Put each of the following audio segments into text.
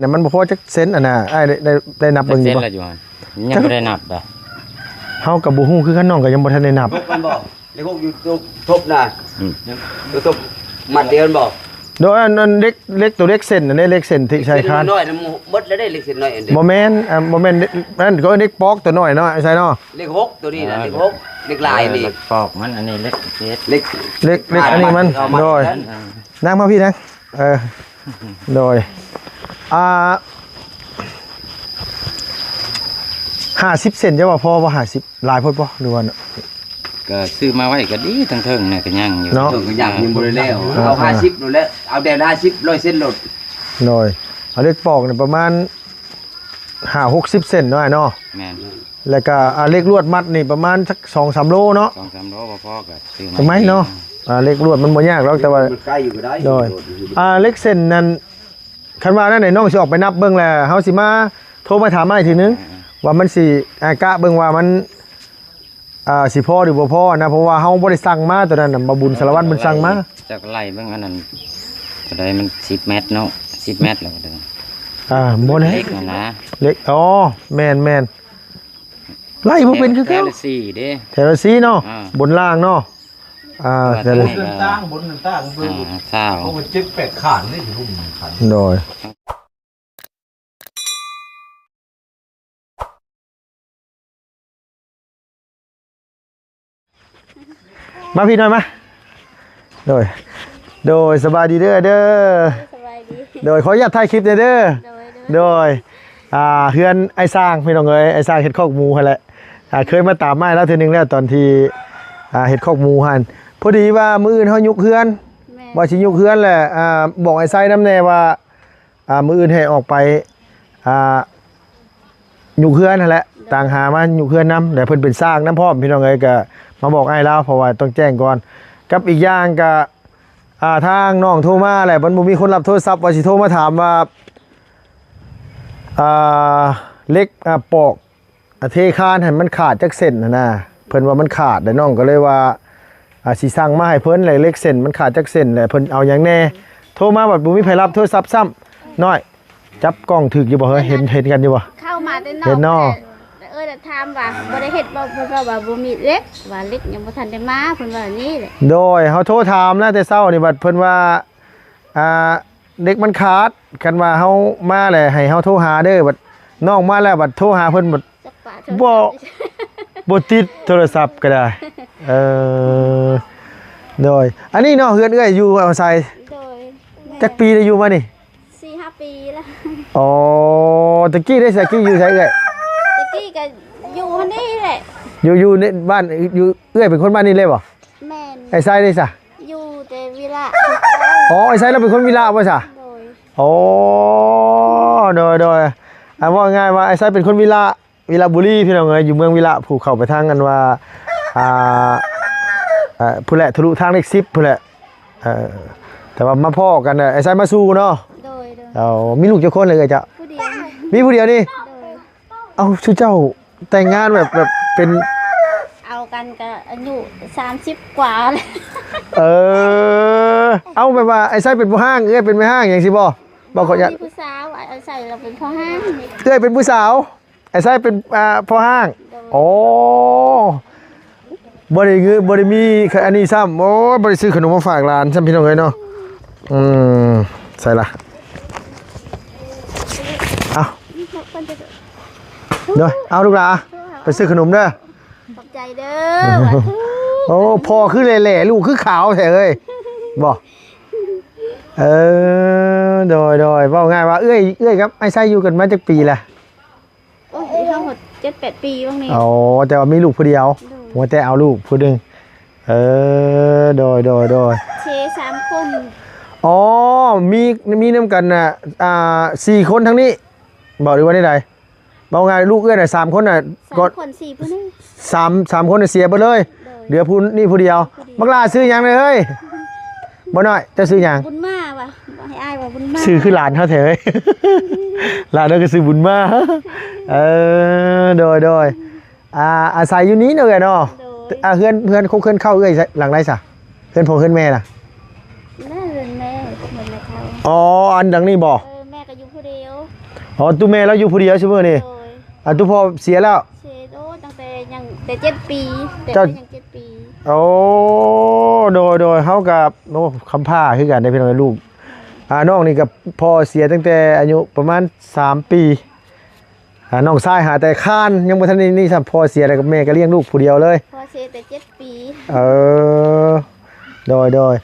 ນະ ມັນບໍ່ພໍຈັກເຊັນ ອັນນ່າ ອ້າຍໄດ້ ໄດ້ ໄດ້ນັບເບິ່ງຢູ່ບໍ່? ຈັກເຊັນລະຢູ່ຫັ້ນ ຍັງບໍ່ໄດ້ນັບດອກ. ເຮົາກໍບໍ່ຮູ້ຄືກັນ ນ້ອງກໍຍັງບໍ່ທັນໄດ້ນັບ. ຫົກແມ່ນບໍ່? ເລກຫົກຢູ່ຕົວທົບນະ. ອືມ ຕົວທົບມັດດຽວແມ່ນບໍ່? ໂດຍ ອັນ ອັນເຫຼັກ ເຫຼັກ ຕົວເຫຼັກເສັ້ນ ອັນນີ້ເຫຼັກເສັ້ນທີ່ໃສ່ຄານ ເສັ້ນນ້ອຍໆນະ ໝົດແລ້ວເດ້ ເຫຼັກເສັ້ນນ້ອຍອັນເດ້. ບໍ່ແມ່ນ ອັນ ບໍ່ແມ່ນ ອັນນັ້ນກໍເຫຼັກປອກຕົວນ້ອຍເນາະ ໃສ່ເນາະ. ເຫຼັກຫົກຕົວນີ້ນະ ເອີ ເຫຼັກຫົກ ເຫຼັກລາຍນີ້ ເອີ ເຫຼັກປອກມັນ ອັນນີ້ເຫຼັກເຈັດ ເຫຼັກ ເຫຼັກ ເຫຼັກອັນນີ້ມັນ ໂດຍ ເອີ ນັ່ງມາພີ້ນະ. ເອີ ໂດຍ ອ່າ ຫ້າສິບເຊັນ ເຈົ້າວ່າພໍບໍ່ ຫ້າສິບ ຫຼາຍໂພດບໍ່ ຫຼືວ່າ? ກໍຊື້ມາໄວ້ກໍດີ ທັງເທິງນະກໍຍັງຢູ່ເນາະ ເທິງກໍຍັງ ຍັງບໍ່ໄດ້ແລ້ວ. ເອີ ເອົາຫ້າສິບໂລດແຫຼະ ເອົາແດ່ຫ້າສິບ ຮ້ອຍເຊັນໂລດ. ໂດຍ ເອົາເຫຼັກປອກນີ້ປະມານຫ້າຫົກສິບເຊັນເນາະ ອ້າຍເນາະ. ແມ່ນ ແລ້ວກໍ ອ່າ ເຫຼັກລວດມັດນີ້ປະມານສັກສອງສາມໂລເນາະ ສອງສາມໂລບໍ່ພໍກໍຊື້ມາ ໄມ້ເນາະ. ອ່າ ເຫຼັກລວດມັນບໍ່ຍາກດອກ ແຕ່ວ່າ ມັນໃກ້ຢູ່ກໍໄດ້. ໂດຍ ໂດຍ ອ່າ ເຫຼັກເສັ້ນນັ້ນ ຄັນວ່ານັ້ນນ້ອງຊິອອກໄປນັບເບິ່ງ ແລ້ວເຮົາຊິມາໂທມາຖາມອ້າຍເທື່ອໜຶ່ງ ອ່າ ວ່າມັນຊິ ອ່າ ກະເບິ່ງວ່າມັນ ອ່າ ຊິພໍຫຼືບໍ່ພໍນະ ເພາະວ່າເຮົາບໍ່ໄດ້ສັ່ງມາ ຕົວນັ້ນນະ ບ່າວບຸນສາລະວັນເພິ່ນສັ່ງມາ. ຈັກໄລ່ເບິ່ງອັນນັ້ນ ຕົວໃດມັນສິບແມັດເນາະ ສິບແມັດແລ້ວກໍ ອ່າ ບໍ່ແນ່ ເຫຼັກຫັ້ນນະ ເຫຼັກ ອໍ ແມ່ນໆ ໄລ່ບໍ່ເປັນຄືເກົ່າ ແຖວລະສີ່ເດ້ ແຖວລະສີ່ເນາະ ອ່າ ບົນລ່າງເນາະ. ອ່າ ແຕ່ ບົນນັ້ນຕ່າງ ບົນນັ້ນຕ່າງ ອ່າ ຊາວ ເພາະວ່າເຈັດແປດຂານເດ້ ຫຸ້ມຂານ. ໂດຍ ມາພີ້ໜ້ອຍມາ. ໂດຍ ໂດຍ ສະບາຍດີເດີ ເດີ ສະບາຍດີ. ໂດຍ ຂໍອະນຸຍາດຖ່າຍຄລິບແດ່ເດີ. ໂດຍ ໂດຍ ໂດຍ ອ່າ ເຮືອນອ້າຍຊ້າງ ພີ່ນ້ອງເອີຍ ອ້າຍຊ້າງເຮັດຄອກໝູຫັ້ນແຫຼະ. ອ່າ ເຄີຍມາຕາມອ້າຍລາວເທື່ອໜຶ່ງແລ້ວ ຕອນທີ່ ອ່າ ເຮັດຄອກໝູຫັ້ນ. ພໍດີວ່າມື້ອື່ນເຮົາຍຸກເຮືອນ ແມ່ນ ວ່າຊິຍຸກເຮືອນແຫຼະ ອ່າ ບອກອ້າຍໄຊນຳແດ່ວ່າ ອ່າ ມື້ອື່ນໃຫ້ອອກໄປ ອ່າ ຍຸກເຮືອນຫັ້ນແຫຼະ ໂດຍ ຕ່າງຫາມາຍຸກເຮືອນນຳ ແລະເພິ່ນເປັນຊ່າງນຳພ້ອມ ພີ່ນ້ອງເອີຍ. ກໍມາບອກອ້າຍລາວ ເພາະວ່າຕ້ອງແຈ້ງກ່ອນ ກັບອີກຢ່າງກໍ ອ່າ ທາງນ້ອງໂທມາແຫຼະ ມັນບໍ່ມີຄົນຮັບໂທລະສັບ ວ່າຊິໂທມາຖາມວ່າ ອ່າ ເຫຼັກ ອ່າ ປອກ ອ່າ ເທຄານຫັ້ນມັນຂາດຈັກເສັ້ນຫັ້ນນະ ເພິ່ນວ່າມັນຂາດ ແລ້ວນ້ອງກໍເລີຍວ່າ ອ່າ ຊິສັ່ງມາໃຫ້ເພິ່ນ ແລະເຫຼັກເສັ້ນມັນຂາດຈັກເສັ້ນ ແລະເພິ່ນເອົາຫຍັງແດ່. ໂທມາບັດບໍ່ມີໃຜຮັບໂທລະສັບຊ້ຳ. ນ້ອຍ ຈັບກ້ອງຖືກຢູ່ບໍ່ເຮີ້ຍ? ເຫັນ ເຫັນກັນຢູ່ບໍ່? ເຂົ້າມາແຕ່ນອກ ເຫັນເນາະ. ເອີ ແລ້ວຖາມວ່າບໍ່ໄດ້ເຮັດບໍ່? ເພິ່ນວ່າບໍ່ມີເຫຼັກ ວ່າເຫຼັກຍັງບໍ່ທັນໄດ້ມາ ເພິ່ນວ່ານີ້ແຫຼະ. ໂດຍ ເຮົາໂທຖາມນະແຕ່ເຊົ້ານີ້ ບັດເພິ່ນວ່າ ອ່າ ເຫຼັກມັນຂາດ ຄັນວ່າເຮົາມາແລ້ວໃຫ້ເຮົາໂທຫາເດີ. ບັດນ້ອງມາແລ້ວ ບັດໂທຫາເພິ່ນ ບັດ ຈັກປະໂທລະສັບ ບໍ່ ບໍ່ຕິດໂທລະສັບກໍໄດ້. ເອີ ໂດຍ ອັນນີ້ເນາະ ເຮືອນເອື້ອຍຢູ່ອາໄສ. ໂດຍ ຈັກປີແລ້ວຢູ່ມານີ້? ສີ່ຫ້າປີແລ້ວ. ອໍ ຕະກີ້ເດ້ ຕະກີ້ຢູ່ໃສເອື້ອຍ? ຕະກີ້ກໍຢູ່ຫັ້ນນີ້ແຫຼະ ຢູ່ ຢູ່ໃນບ້ານ ຢູ່ ເອື້ອຍເປັນຄົນບ້ານນີ້ເລີຍບໍ່? ແມ່ນ. ອ້າຍໄຊເດ້ຊະ? ຢູ່ແຕ່ວິລະ. ອໍ ອ້າຍໄຊລາວເປັນຄົນວິລະບໍ່ຊະ? ໂດຍ. ໂອ້ ໂດຍ ໂດຍ ອ່າ ເວົ້າງ່າຍວ່າອ້າຍໄຊເປັນຄົນວິລະ ວິລະບູລີ ພີ່ນ້ອງເອີຍ ຢູ່ເມືອງວິລະ ຜູ້ເຂົ້າໄປທາງອັນວ່າ ອ່າ ເອີ ພຸ້ນແຫຼະ ທະລຸທາງເລກສິບພຸ້ນແຫຼະ. ເອີ ແຕ່ວ່າມາພໍ້ກັນ ອ້າຍໄຊມາສູ່ເນາະ. ໂດຍ ໂດຍ. ເອົາ ມີລູກຈັກຄົນເລີຍເອື້ອຍເຈົ້າ? ຜູ້ດຽວ. ມີຜູ້ດຽວນີ້? ໂດຍ. ເອົ້າ ຊຸເຈົ້າແຕ່ງງານແບບ ແບບເປັນ ເອົາກັນກໍອາຍຸສາມສິບກວ່າແລ້ວ. ເອີ ເອົາ ແບບວ່າອ້າຍໄຊເປັນຜູ້ຮ້າງ ເອື້ອຍເປັນແມ່ຮ້າງຫຍັງຊີ້ບໍ່? ບໍ່ ຂໍອະນຸຍາດ ຜູ້ສາວ ອ້າຍໄຊລາວເປັນພໍ່ຮ້າງ. ເອື້ອຍເປັນຜູ້ສາວ ອ້າຍໄຊເປັນ ອ່າ ພໍ່ຮ້າງ. ໂດຍ. ໂອ້ ບໍ່ໄດ້ເງິນ ບໍ່ໄດ້ມີອັນນີ້ຊ້ຳ. ໂອ້ຍ ບໍ່ໄດ້ຊື້ຂະໜົມມາຝາກຫຼານຊ້ຳ ພີ່ນ້ອງເອີຍເນາະ. ອືມ ໃສລະ? ເອົາ ໂດຍ ເອົາລູກຫຼານ ໄປຊື້ຂະໜົມເດີ. ຂອບໃຈເດີ. ໂອ້ ພໍ່ຄືແຫຼ້ໆ ລູກຄືຂາວແທ້ເອີຍ ບໍ່? ເອີ ໂດຍ ໂດຍ. ເວົ້າງ່າຍວ່າເອື້ອຍ ເອື້ອຍກັບອ້າຍໄຊຢູ່ກັນມາຈັກປີລະ? ໂອ້ຍ ເຮົາຫົດເຈັດແປດປີວ່າງນີ້. ອໍ ແຕ່ວ່າມີລູກຜູ້ດຽວ. ໂດຍ. ວ່າແຕ່ເອົາລູກຜູ້ໜຶ່ງ. ເອີ ໂດຍ ໂດຍ ໂດຍ. ເຊສາມຄົນ. ອໍ ມີ ມີນຳກັນນະ ອ່າ ສີ່ຄົນທາງນີ້ບໍ່ ຫຼືວ່າແນວໃດ? ເວົ້າງ່າຍ ລູກເອື້ອຍນະ ສາມຄົນນະ ສາມຄົນ ສີ່ຜູ້ໜຶ່ງ ສາມ ສາມຄົນນະເສຍເບິດເລີຍ. ໂດຍ. ເຫຼືອຜູ້ນີ້ຜູ້ດຽວ. ຜູ້ດຽວ. ບັກຫຼ້າຊື່ຫຍັງເລີຍ? ບໍ່ນ້ອຍ ເຈົ້າຊື່ຫຍັງ? ບຸນມາວ່າ ໃຫ້ອ້າຍວ່າບຸນມາ. ຊື່ຄືຫຼານເຮົາແທ້ເອີຍ. ຫຼານເຮົາກໍຊື່ບຸນມາ. ເອີ ໂດຍ ໂດຍ. ອ່າ ອາໄສຢູ່ນີ້ເນາະເອື້ອຍເນາະ. ໂດຍ. ອ່າ ເຮືອນ ເຮືອນຄົກເຮືອນເຂົ້າເອື້ອຍຫຼັງໃດຊະ? ເຮືອນພໍ່ເຮືອນແມ່ນະ? ແມ່ ເຮືອນແມ່ ເຮືອນແມ່ເຖົ້າ. ອໍ ອັນຫຼັງນີ້ບໍ່? ເອີ ແມ່ກໍຢູ່ຜູ້ດຽວ. ອໍ ຕູ້ແມ່ລາວຢູ່ຜູ້ດຽວຊຸມື້ນີ້. ໂດຍ. ອ່າ ຕູ້ພໍ່ເສຍແລ້ວ? ເສຍ ໂອ້ ຕັ້ງແຕ່ຍັງແຕ່ເຈັດປີ ແຕ່ ເຈົ້າ ຍັງເຈັດປີ. ໂອ້ ໂດຍ ໂດຍ ເຮົາກໍ ໂອ້ ຄຳພ້າຄືກັນເດ້ພີ່ນ້ອງເອີຍ ລູກ ອ່າ ນ້ອງນີ້ກໍພໍ່ເສຍຕັ້ງແຕ່ອາຍຸປະມານສາມປີ. ອ່າ ນ້ອງຊາຍຫາແຕ່ຄານ ຍັງບໍ່ທັນໄດ້ນີ້ຊ້ຳ ພໍ່ເສຍແລ້ວກໍແມ່ກໍລ້ຽງລູກຜູ້ດຽວເລີຍ. ພໍ່ເສຍແຕ່ເຈັດປີ. ເອີ ໂດຍ ໂດຍ.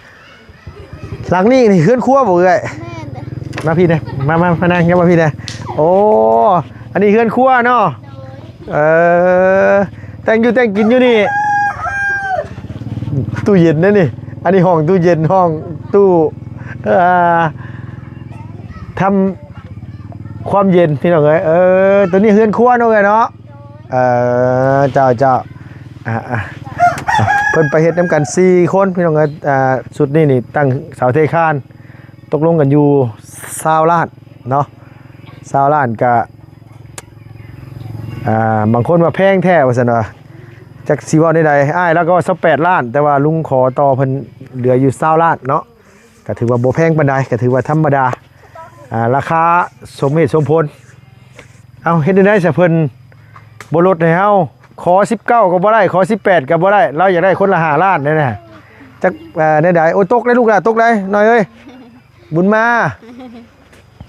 ຫຼັງນີ້ນີ້ເຮືອນຄົວບໍ່ເອື້ອຍ? ແມ່ນເດ້. ມາພີ້ແດ່ ມາ ມາ ມານັ່ງ ເຂົ້າມາພີ້ແດ່. ໂອ້ ອັນນີ້ເຮືອນຄົວເນາະ. ໂດຍ. ເອີ ແຕ່ງຢູ່ແຕ່ງກິນຢູ່ນີ້ ຕູ້ເຢັນເດ້ນີ້. ອັນນີ້ຫ້ອງຕູ້ເຢັນ ຫ້ອງຕູ້ ອ່າ ທຳຄວາມເຢັນພີ່ນ້ອງເອີຍ. ເອີ ຕົວນີ້ເຮືອນຄົວເນາະເອື້ອຍເນາະ. ເອີ ເຈົ້າ ເຈົ້າ ອ່າ ອ່າ ເພິ່ນໄປເຮັດນຳກັນສີ່ຄົນພີ່ນ້ອງເອີຍ. ອ່າ ຊຸດນີ້ນີ້ຕັ້ງເສົາເທຄານ ຕົກລົງກັນຢູ່ຊາວລ້ານເນາະ ຊາວລ້ານກະ ອ່າ ບາງຄົນວ່າແພງແທ້ວ່າຊັ້ນວ່າ ຈັກຊິເວົ້າແນວໃດ. ອ້າຍລາວກໍວ່າຊາວແປດລ້ານ ແຕ່ວ່າລຸງຂໍຕໍ່ເພິ່ນເຫຼືອຢູ່ຊາວລ້ານເນາະ. ກໍຖືວ່າບໍ່ແພງປານໃດ ກໍຖືວ່າທຳມະດາ ອ່າ ລາຄາສົມເຫດສົມຜົນ. ເອົ້າ ເຮັດແນວໃດຊະ ເພິ່ນບໍ່ລົດໃຫ້ເຮົາ? ຂໍສິບເກົ້າກໍບໍ່ໄດ້ ຂໍສິບແປດກໍບໍ່ໄດ້ ລາວຢາກໄດ້ຄົນລະຫ້າລ້ານແນ່ນະ. ຈັກ ເອີ ແນວໃດ? ໂອ້ ຕົກໄດ໋ລູກຫຼາ ຕົກໄດ໋ ນ້ອຍເອີຍ. ບຸນມາ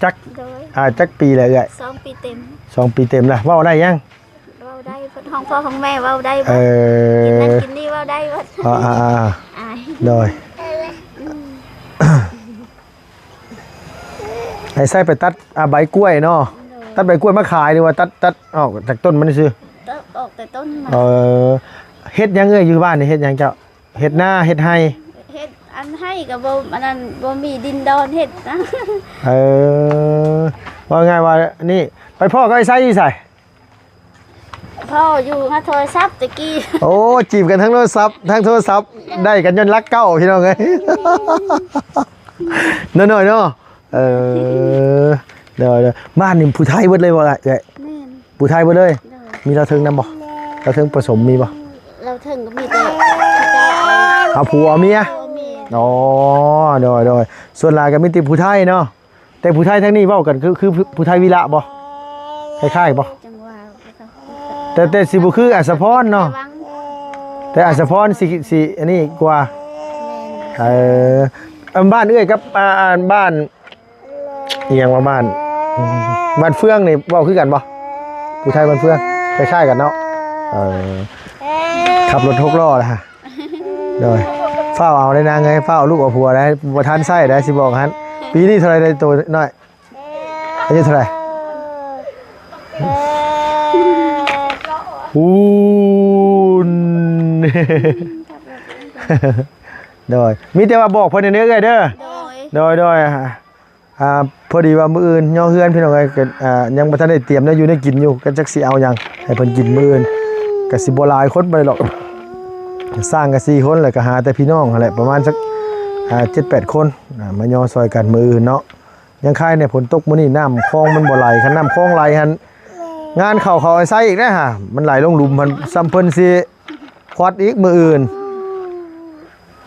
ຈັກ ໂດຍ ອ່າ ຈັກປີແລ້ວເອື້ອຍ? ສອງປີເຕັມ. ສອງປີເຕັມລະ ເວົ້າໄດ້ຍັງ? ເວົ້າໄດ້ເບິດ ຮ້ອງພໍ່ຮ້ອງແມ່ເວົ້າໄດ້ເບິດ. ເອີ ກິນນັ້ນກິນນີ້ເວົ້າໄດ້ເບິດ. ອ່າໆໆ ອາຍ ໂດຍ. ອືມ ອ້າຍໄຊໄປຕັດ ອ່າ ໃບກ້ວຍເນາະ. ໂດຍ. ຕັດໃບກ້ວຍມາຂາຍ ຫຼືວ່າຕັດ ຕັດອອກຈາກຕົ້ນມັນຊື່? ຕັດອອກແຕ່ຕົ້ນມັນ. ເອີ ເຮັດຫຍັງເອື້ອຍ ຢູ່ບ້ານນີ້ເຮັດຫຍັງເຈົ້າ? ເຮັດນາເຮັດໄຮ່? ເຮັດ ອັນໄຮ່ກໍບໍ່ ອັນນັ້ນ ບໍ່ມີດິນດອນເຮັດນະ. ເອີ ເວົ້າງ່າຍວ່ານີ້ ໄປພໍ້ກັບອ້າຍໄຊຢູ່ໃສ? ພໍ້ຢູ່ຫາໂທລະສັບແຕ່ກີ້. ໂອ້ ຈີບກັນທາງໂທລະສັບ ທາງໂທລະສັບ ໄດ້ກັນຍ້ອນຫຼັກເກົ້າ ພີ່ນ້ອງເອີຍ. ນ້ອຍໆເນາະ. ເອີ ໂດຍໆ. ບ້ານນີ້ຜູ້ໄທເບິດເລີຍບໍ່ເອື້ອຍ? ແມ່ນ. ຜູ້ໄທເບິດເລີຍ. ໂດຍ. ມີລາວເທິງນຳບໍ່? ລາວເທິງປະສົມມີບໍ່? ລາວເທິງກໍມີແຕ່ ເອົາຜົວເອົາເມຍ. ເອົາເມຍ. ອໍ ໂດຍໆ. ສ່ວນຫຼາຍກໍມີແຕ່ຜູ້ໄທເນາະ. ແຕ່ຜູ້ໄທທາງນີ້ເວົ້າກັນຄື ຄືຜູ້ໄທວິລະບໍ່? ຄ້າຍໆບໍ່? ຈັງຫວະ ແຕ່ ແຕ່ຊິບໍ່ຄືອັດສະພອນເນາະ. ແຕ່ວັງ ແຕ່ອັດສະພອນຊິ ຊິອັນນີ້ກວ່າ. ແມ່ນ. ເອີ ອັນບ້ານເອື້ອຍກັບ ອ່າ ບ້ານ ອີຫຍັງວ່າບ້ານ ອືມ ບ້ານເຟືອງນີ້ເວົ້າຄືກັນບໍ່? ຜູ້ໄທບ້ານເຟືອງ ຄ້າຍໆກັນເນາະ. ເອີ ຂັບລົດຫົກລໍ້ລະ. ໂດຍ. ຟ້າວເອົາໄດ໋ນາງເອີຍ ຟ້າວເອົາລູກເອົາຜົວໄດ໋ ບໍ່ທັນໃຊ້ໄດ໋ ຊິບອກຫັ້ນ. ປີນີ້ເທົ່າໃດໄດ໋ໂຕນ້ອຍ? ອາຍຸເທົ່າໃດ? ໂອ້ ໂດຍ. ມີແຕ່ວ່າບອກເພິ່ນແດ່ເດີ້ເອື້ອຍເດີ້. ໂດຍ ໂດຍໆ. ອ່າ ພໍດີວ່າມື້ອື່ນຍໍເຮືອນ ພີ່ນ້ອງເອີຍ ກໍ ອ່າ ຍັງບໍ່ທັນໄດ້ຕຽມແນວຢູ່ແນວກິນຢູ່ ກໍຈັກຊິເອົາຫຍັງໃຫ້ເພິ່ນກິນມື້ອື່ນ. ກໍຊິບໍ່ຫຼາຍຄົນປານໃດດອກ ຊ່າງກໍສີ່ຄົນ ແລ້ວກໍຫາແຕ່ພີ່ນ້ອງຫັ້ນແຫຼະ ປະມານສັກ ອ່າ ເຈັດແປດຄົນ ອ່າ ມາຍໍຊ່ອຍກັນມື້ອື່ນເນາະ. ຍັງຄາຍແດ່ ຝົນຕົກມື້ນີ້ນ້ຳຄອງມັນບໍ່ໄຫຼ ຄັນນ້ຳຄອງໄຫຼຫັ້ນ ງານເຂົ້າເຂົາໃສ່ອີກເດ້ຫາ ມັນໄຫຼລົງຫຼຸມຫັ້ນ ສ່ຳເພິ່ນຊິ ຄວັດອີກມື້ອື່ນ.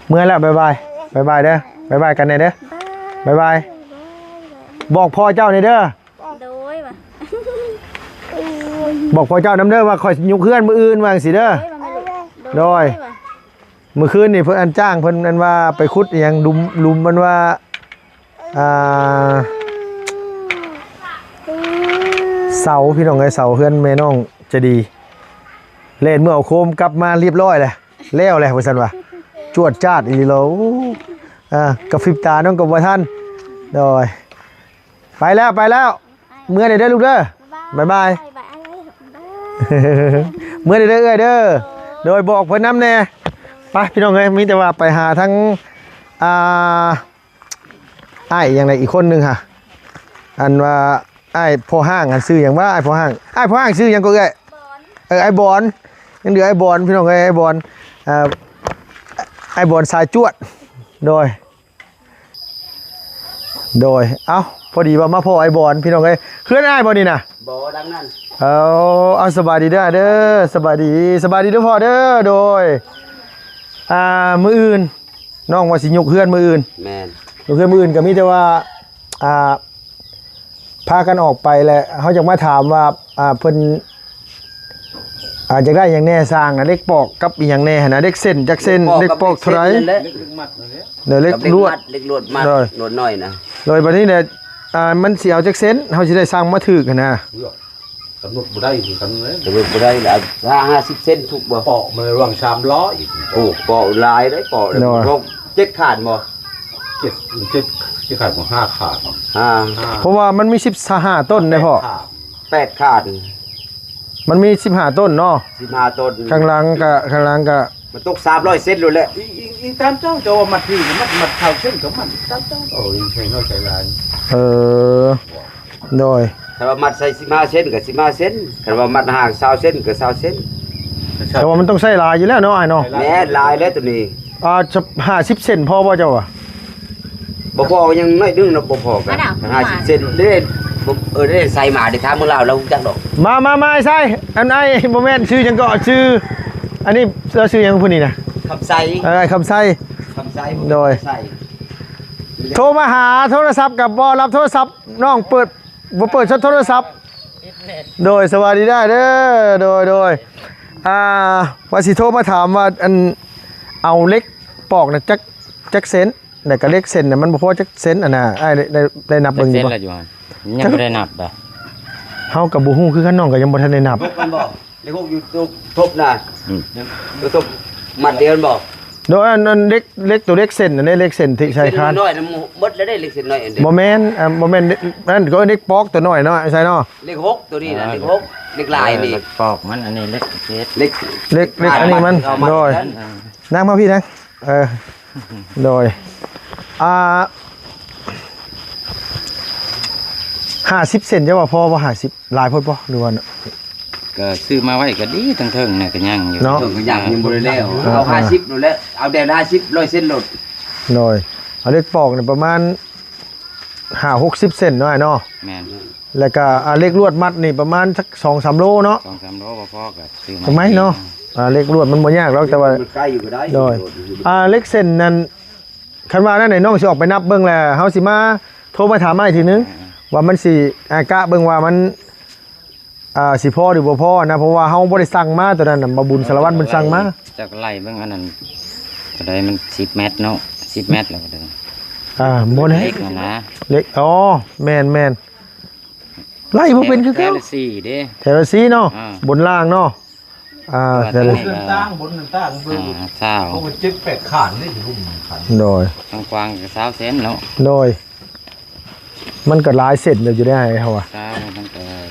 ເມື່ອແລ້ວ ບາຍບາຍ ບາຍບາຍເດີ້ ບາຍບາຍກັນແດ່ເດີ້ ບາຍບາຍ. ບອກພໍ່ເຈົ້າແດ່ເດີ້. ໂດຍ ບອກພໍ່ເຈົ້ານຳເດີ້ວ່າຂ້ອຍຍຸກເຮືອນມື້ອື່ນ ວ່າຈັ່ງຊີ້ເດີ້. ໂດຍ ໂດຍ. ມື້ຄືນນີ້ເພິ່ນ ອັນ ຈ້າງເພິ່ນ ອັນ ວ່າໄປຂຸດອີ່ຫຍັງ ຫຼຸມ ຫຼຸມ ມັນວ່າ ອ່າ ເສົາ ພີ່ນ້ອງເອີຍ ເສົາເຮືອນແມ່ນ້ອງໃຈດີ ແລ່ນເມືອເອົາໂຄມກັບມາລຽບຮ້ອຍແລ້ວ ແລ້ວແຫຼະວ່າຊັ້ນວ່າ ຈວດຈາດອີ່ຫຼີເລີຍ. ໂອ້ ອ່າ ກະຟິບຕານ້ອງກໍບໍ່ທັນ. ໂດຍ ໄປແລ້ວ ໄປແລ້ວ ເມືອແດ່ເດີ້ລູກເດີ້ ບາຍບາຍ ບາຍບາຍ ເມືອແດ່ເດີ້ເອື້ອຍເດີ້. ໂດຍ ບອກເພິ່ນນຳແດ່. ໄປ ພີ່ນ້ອງເອີຍ ມີແຕ່ວ່າໄປຫາທາງ ອ່າ ອ້າຍຫຍັງໃດອີກຄົນໜຶ່ງຫາ ອັນວ່າອ້າຍພໍ່ຮ້າງຫັ້ນ ຊື່ຫຍັງວະ ອ້າຍພໍ່ຮ້າງ ອ້າຍພໍ່ຮ້າງຊື່ຫຍັງກໍເອື້ອຍ? ເອີ ອ້າຍບອນ ຍັງເຫຼືອອ້າຍບອນ ພີ່ນ້ອງເອີຍ ອ້າຍບອນ ເອີ ອ້າຍບອນສາຍຈວດ. ໂດຍ ໂດຍ ເອົ້າ ພໍດີວ່າມາພໍ້ອ້າຍບອນ ພີ່ນ້ອງເອີຍ ເຮືອນອ້າຍບໍ່ນີ້ນະ? ບໍ່ ຫຼັງນັ້ນ. ເອົາ ເອົາ ສະບາຍດີເດີ້ ເດີ້ ສະບາຍດີ ສະບາຍດີເດີ້ພໍ່ເດີ້. ໂດຍ ອ່າ ມື້ອື່ນ ນ້ອງວ່າຊິຍົກເຮືອນມື້ອື່ນ. ແມ່ນ. ຍົກເຮືອນມື້ອື່ນກໍມີແຕ່ວ່າ ອ່າ ພາກັນອອກໄປແລ້ວ ເຮົາຢາກມາຖາມວ່າ ອ່າ ເພິ່ນ ອ່າ ຢາກໄດ້ຫຍັງແດ່ ຊ່າງນະ ເຫຼັກປອກກັບອີ່ຫຍັງແດ່ຫັ້ນນະ ເຫຼັກເສັ້ນຈັກເສັ້ນ ເຫຼັກປອກເທົ່າໃດ ເຫຼັກມັດນັ້ນແຫຼະ ເອີ ເຫຼັກລວດ ເຫຼັກລວດມັດ ໂດຍ ລວດນ້ອຍນະ ໂດຍ ບັດນີ້ແຫຼະ ອ່າ ມັນຊິເອົາຈັກເສັ້ນ ເຮົາຊິໄດ້ສັ່ງມາຖືກຫັ້ນນະ ກຳນົດບໍ່ໄດ້ຄືກັນເລີຍ ກຳນົດບໍ່ໄດ້ແລ້ວ ຫ້າສິບເສັ້ນຖືກບໍ່ ປອກມັນລະຫວ່າງສາມຮ້ອຍ ໂອ້ ປອກຫຼາຍເດ້ ປອກ ໂດຍ ເຈັດຂານບໍ່ ເຈັດ ເຈັດ ເຈັດຂານບໍ່ ຫ້າຂານ ຫ້າ ເພາະວ່າມັນມີສິບຫ້າຕົ້ນເດ້ພໍ່ ແປດຂານ ມັນມີສິບຫ້າຕົ້ນເນາະ ສິບຫ້າຕົ້ນ ຂ້າງຫຼັງກະ ຂ້າງຫຼັງກະ ມັນຕົກສາມຮ້ອຍເຊັນໂລດແຫຼະ ອີງ ອີງ ອີງຕາມເຈົ້າ ເຈົ້າວ່າມັດທີ່ມັດ ມັດຊາວເຊັນກໍມັດຕາມເຈົ້າ ໂອ້ຍ ໃສ່ນ້ອຍໃສ່ຫຼາຍ ເອີ ໂດຍ ຄັນວ່າມັດໃສ່ສິບຫ້າເຊັນກໍສິບຫ້າເຊັນ ຄັນວ່າມັດຫ່າງຊາວເຊັນກໍຊາວເຊັນ ແຕ່ວ່າມັນຕ້ອງໃຊ້ຫຼາຍຢູ່ແລ້ວເນາະ ອ້າຍເນາະ ແມ່ນຫຼາຍແລ້ວໂຕນີ້ ອ່າ ຫ້າສິບເຊັນພໍບໍ່ເຈົ້າວ່າ ບໍ່ພໍ ຍັງໜ້ອຍໜຶ່ງເນາະ ບໍ່ພໍກັນ ອັນນ່າ ຫ້າສິບເຊັນເດ້ ບໍ່ ເອີ ໄດ້ໃສ່ມາ ໄດ້ຖາມເມືອງລາວ ລາວຮູ້ຈັກດອກ ມາ ມາ ມາ ອ້າຍຊາຍ ອັນ ອ້າຍ ບໍ່ແມ່ນ ຊື່ຫຍັງເກາະ ຊື່ ອັນນີ້ລາວຊື່ຫຍັງຜູ້ນີ້ນະ ຄຳໄຊ ເອີ ອ້າຍຄຳໄຊ ຄຳໄຊ ໂດຍ ຄຳໄຊ ໂທມາຫາໂທລະສັບກໍບໍ່ຮັບໂທລະສັບ ນ້ອງເປີດ ບໍ່ເປີດໂທລະສັບ ໂດຍ ສະບາຍດີໄດ້ເດີ ໂດຍ ໂດຍ ອ່າ ວ່າຊິໂທມາຖາມວ່າ ອັນ ເອົາເຫຼັກປອກນະ ຈັກ ຈັກເຊັນ ແລ້ວກໍເຫຼັກເສັ້ນນະ ມັນບໍ່ພໍຈັກເຊັນ ອັນນ່າ ອ້າຍໄດ້ ໄດ້ ໄດ້ນັບເບິ່ງຢູ່ບໍ່ ຈັກເຊັນລະຢູ່ຫັ້ນ ຍັງບໍ່ໄດ້ນັບດາ ເຮົາກໍບໍ່ຮູ້ຄືກັນ ນ້ອງກໍຍັງບໍ່ທັນໄດ້ນັບ ເຫຼັກຫົກຢູ່ຕົວທົບນະ ອືມ ຕົວທົບມັດດຽວແມ່ນບໍ່ ໂດຍ ອັນ ອັນເຫຼັກ ເຫຼັກ ໂຕເຫຼັກເສັ້ນນັ້ນເດ້ ເຫຼັກເສັ້ນທີ່ໃສ່ຄານ ເສັ້ນນ້ອຍນະ ໝົດແລ້ວເດ້ ເຫຼັກເສັ້ນນ້ອຍອັນເດ້ ບໍ່ແມ່ນ ອັນ ບໍ່ແມ່ນ ອັນນັ້ນກໍເອີ້ນເຫຼັກປອກໂຕນ້ອຍເນາະ ໃສ່ເນາະ ເຫຼັກຫົກໂຕນີ້ນະ ເອີ ເຫຼັກຫົກ ເຫຼັກລາຍນີ້ ເອີ ເຫຼັກປອກມັນ ອັນນີ້ເຫຼັກເກດ ເຫຼັກ ເຫຼັກ ເຫຼັກອັນນີ້ມັນ ໂດຍ ເອີ ນາງມາພີ້ນາງ ເອີ ໂດຍ ອ່າ ຫ້າສິບເຊັນ ເຈົ້າວ່າພໍບໍ່ ຫ້າສິບ ຫຼາຍໂພດບໍ່ ຫຼືວ່າ ກໍຊື້ມາໄວ້ກໍດີ ທັງເທິງນະກໍຍັງຢູ່ເນາະ ເທິງກໍຍັງ ຍັງບໍ່ໄດ້ແລ້ວ ເອີ ເອົາຫ້າສິບໂລດແຫຼະ ເອົາແດ່ຫ້າສິບ ຮ້ອຍເຊັນໂລດ ໂດຍ ເອົາເຫຼັກປອກນີ້ປະມານຫ້າຫົກສິບເຊັນເນາະ ອ້າຍເນາະ ແມ່ນ ແລ້ວກໍ ອ່າ ເຫຼັກລວດມັດນີ້ປະມານສັກສອງສາມໂລເນາະ ສອງສາມໂລບໍ່ພໍກໍຊື້ມາ ໄມ້ເນາະ ອ່າ ເຫຼັກລວດມັນບໍ່ຍາກດອກ ແຕ່ວ່າ ມັນໃກ້ຢູ່ກໍໄດ້ ໂດຍ ອ່າ ເຫຼັກເສັ້ນນັ້ນ ຄັນວ່ານັ້ນໃຫ້ນ້ອງຊິອອກໄປນັບເບິ່ງແລ້ວ ເຮົາຊິມາໂທມາຖາມອ້າຍທີໜຶ່ງ ອ່າ ວ່າມັນຊິ ອ່າ ກະເບິ່ງວ່າມັນ ອ່າ ຊິພໍຫຼືບໍ່ພໍນະ ເພາະວ່າເຮົາບໍ່ໄດ້ສັ່ງມາ ໂຕນັ້ນນະ ບ່າວບຸນສາລະວັນເພິ່ນສັ່ງມາ ເຈົ້າກໍໄລ່ເບິ່ງອັນນັ້ນ ໂຕໃດມັນສິບແມັດເນາະ ສິບແມັດແລ້ວກໍເດີ ອ່າ ບໍ່ແຫຼະ ເຫຼັກນັ້ນນະ ເຫຼັກ ອໍ ແມ່ນໆ ໄລ່ບໍ່ເປັນຄືເກົ່າ ແຖວລະສີ່ເດ້ ແຖວລະສີ່ເນາະ ອ່າ ບົນລ່າງເນາະ ອ່າ ແຕ່ລະ ເຮືອນຕ່າງ ບົນຕ່າງເບິ່ງ ອ່າ ຊາວ ເພາະວ່າເຈັດແປດຂານເດ້ ລຸມຂານ ໂດຍ ທາງກວ້າງກໍຊາວເຊັນເນາະ ໂດຍ ມັນກໍຫຼາຍເຊັນແລ້ວຢູ່ໄດ໋ ເຮົາວ່າ ຊາວ ມັນກໍ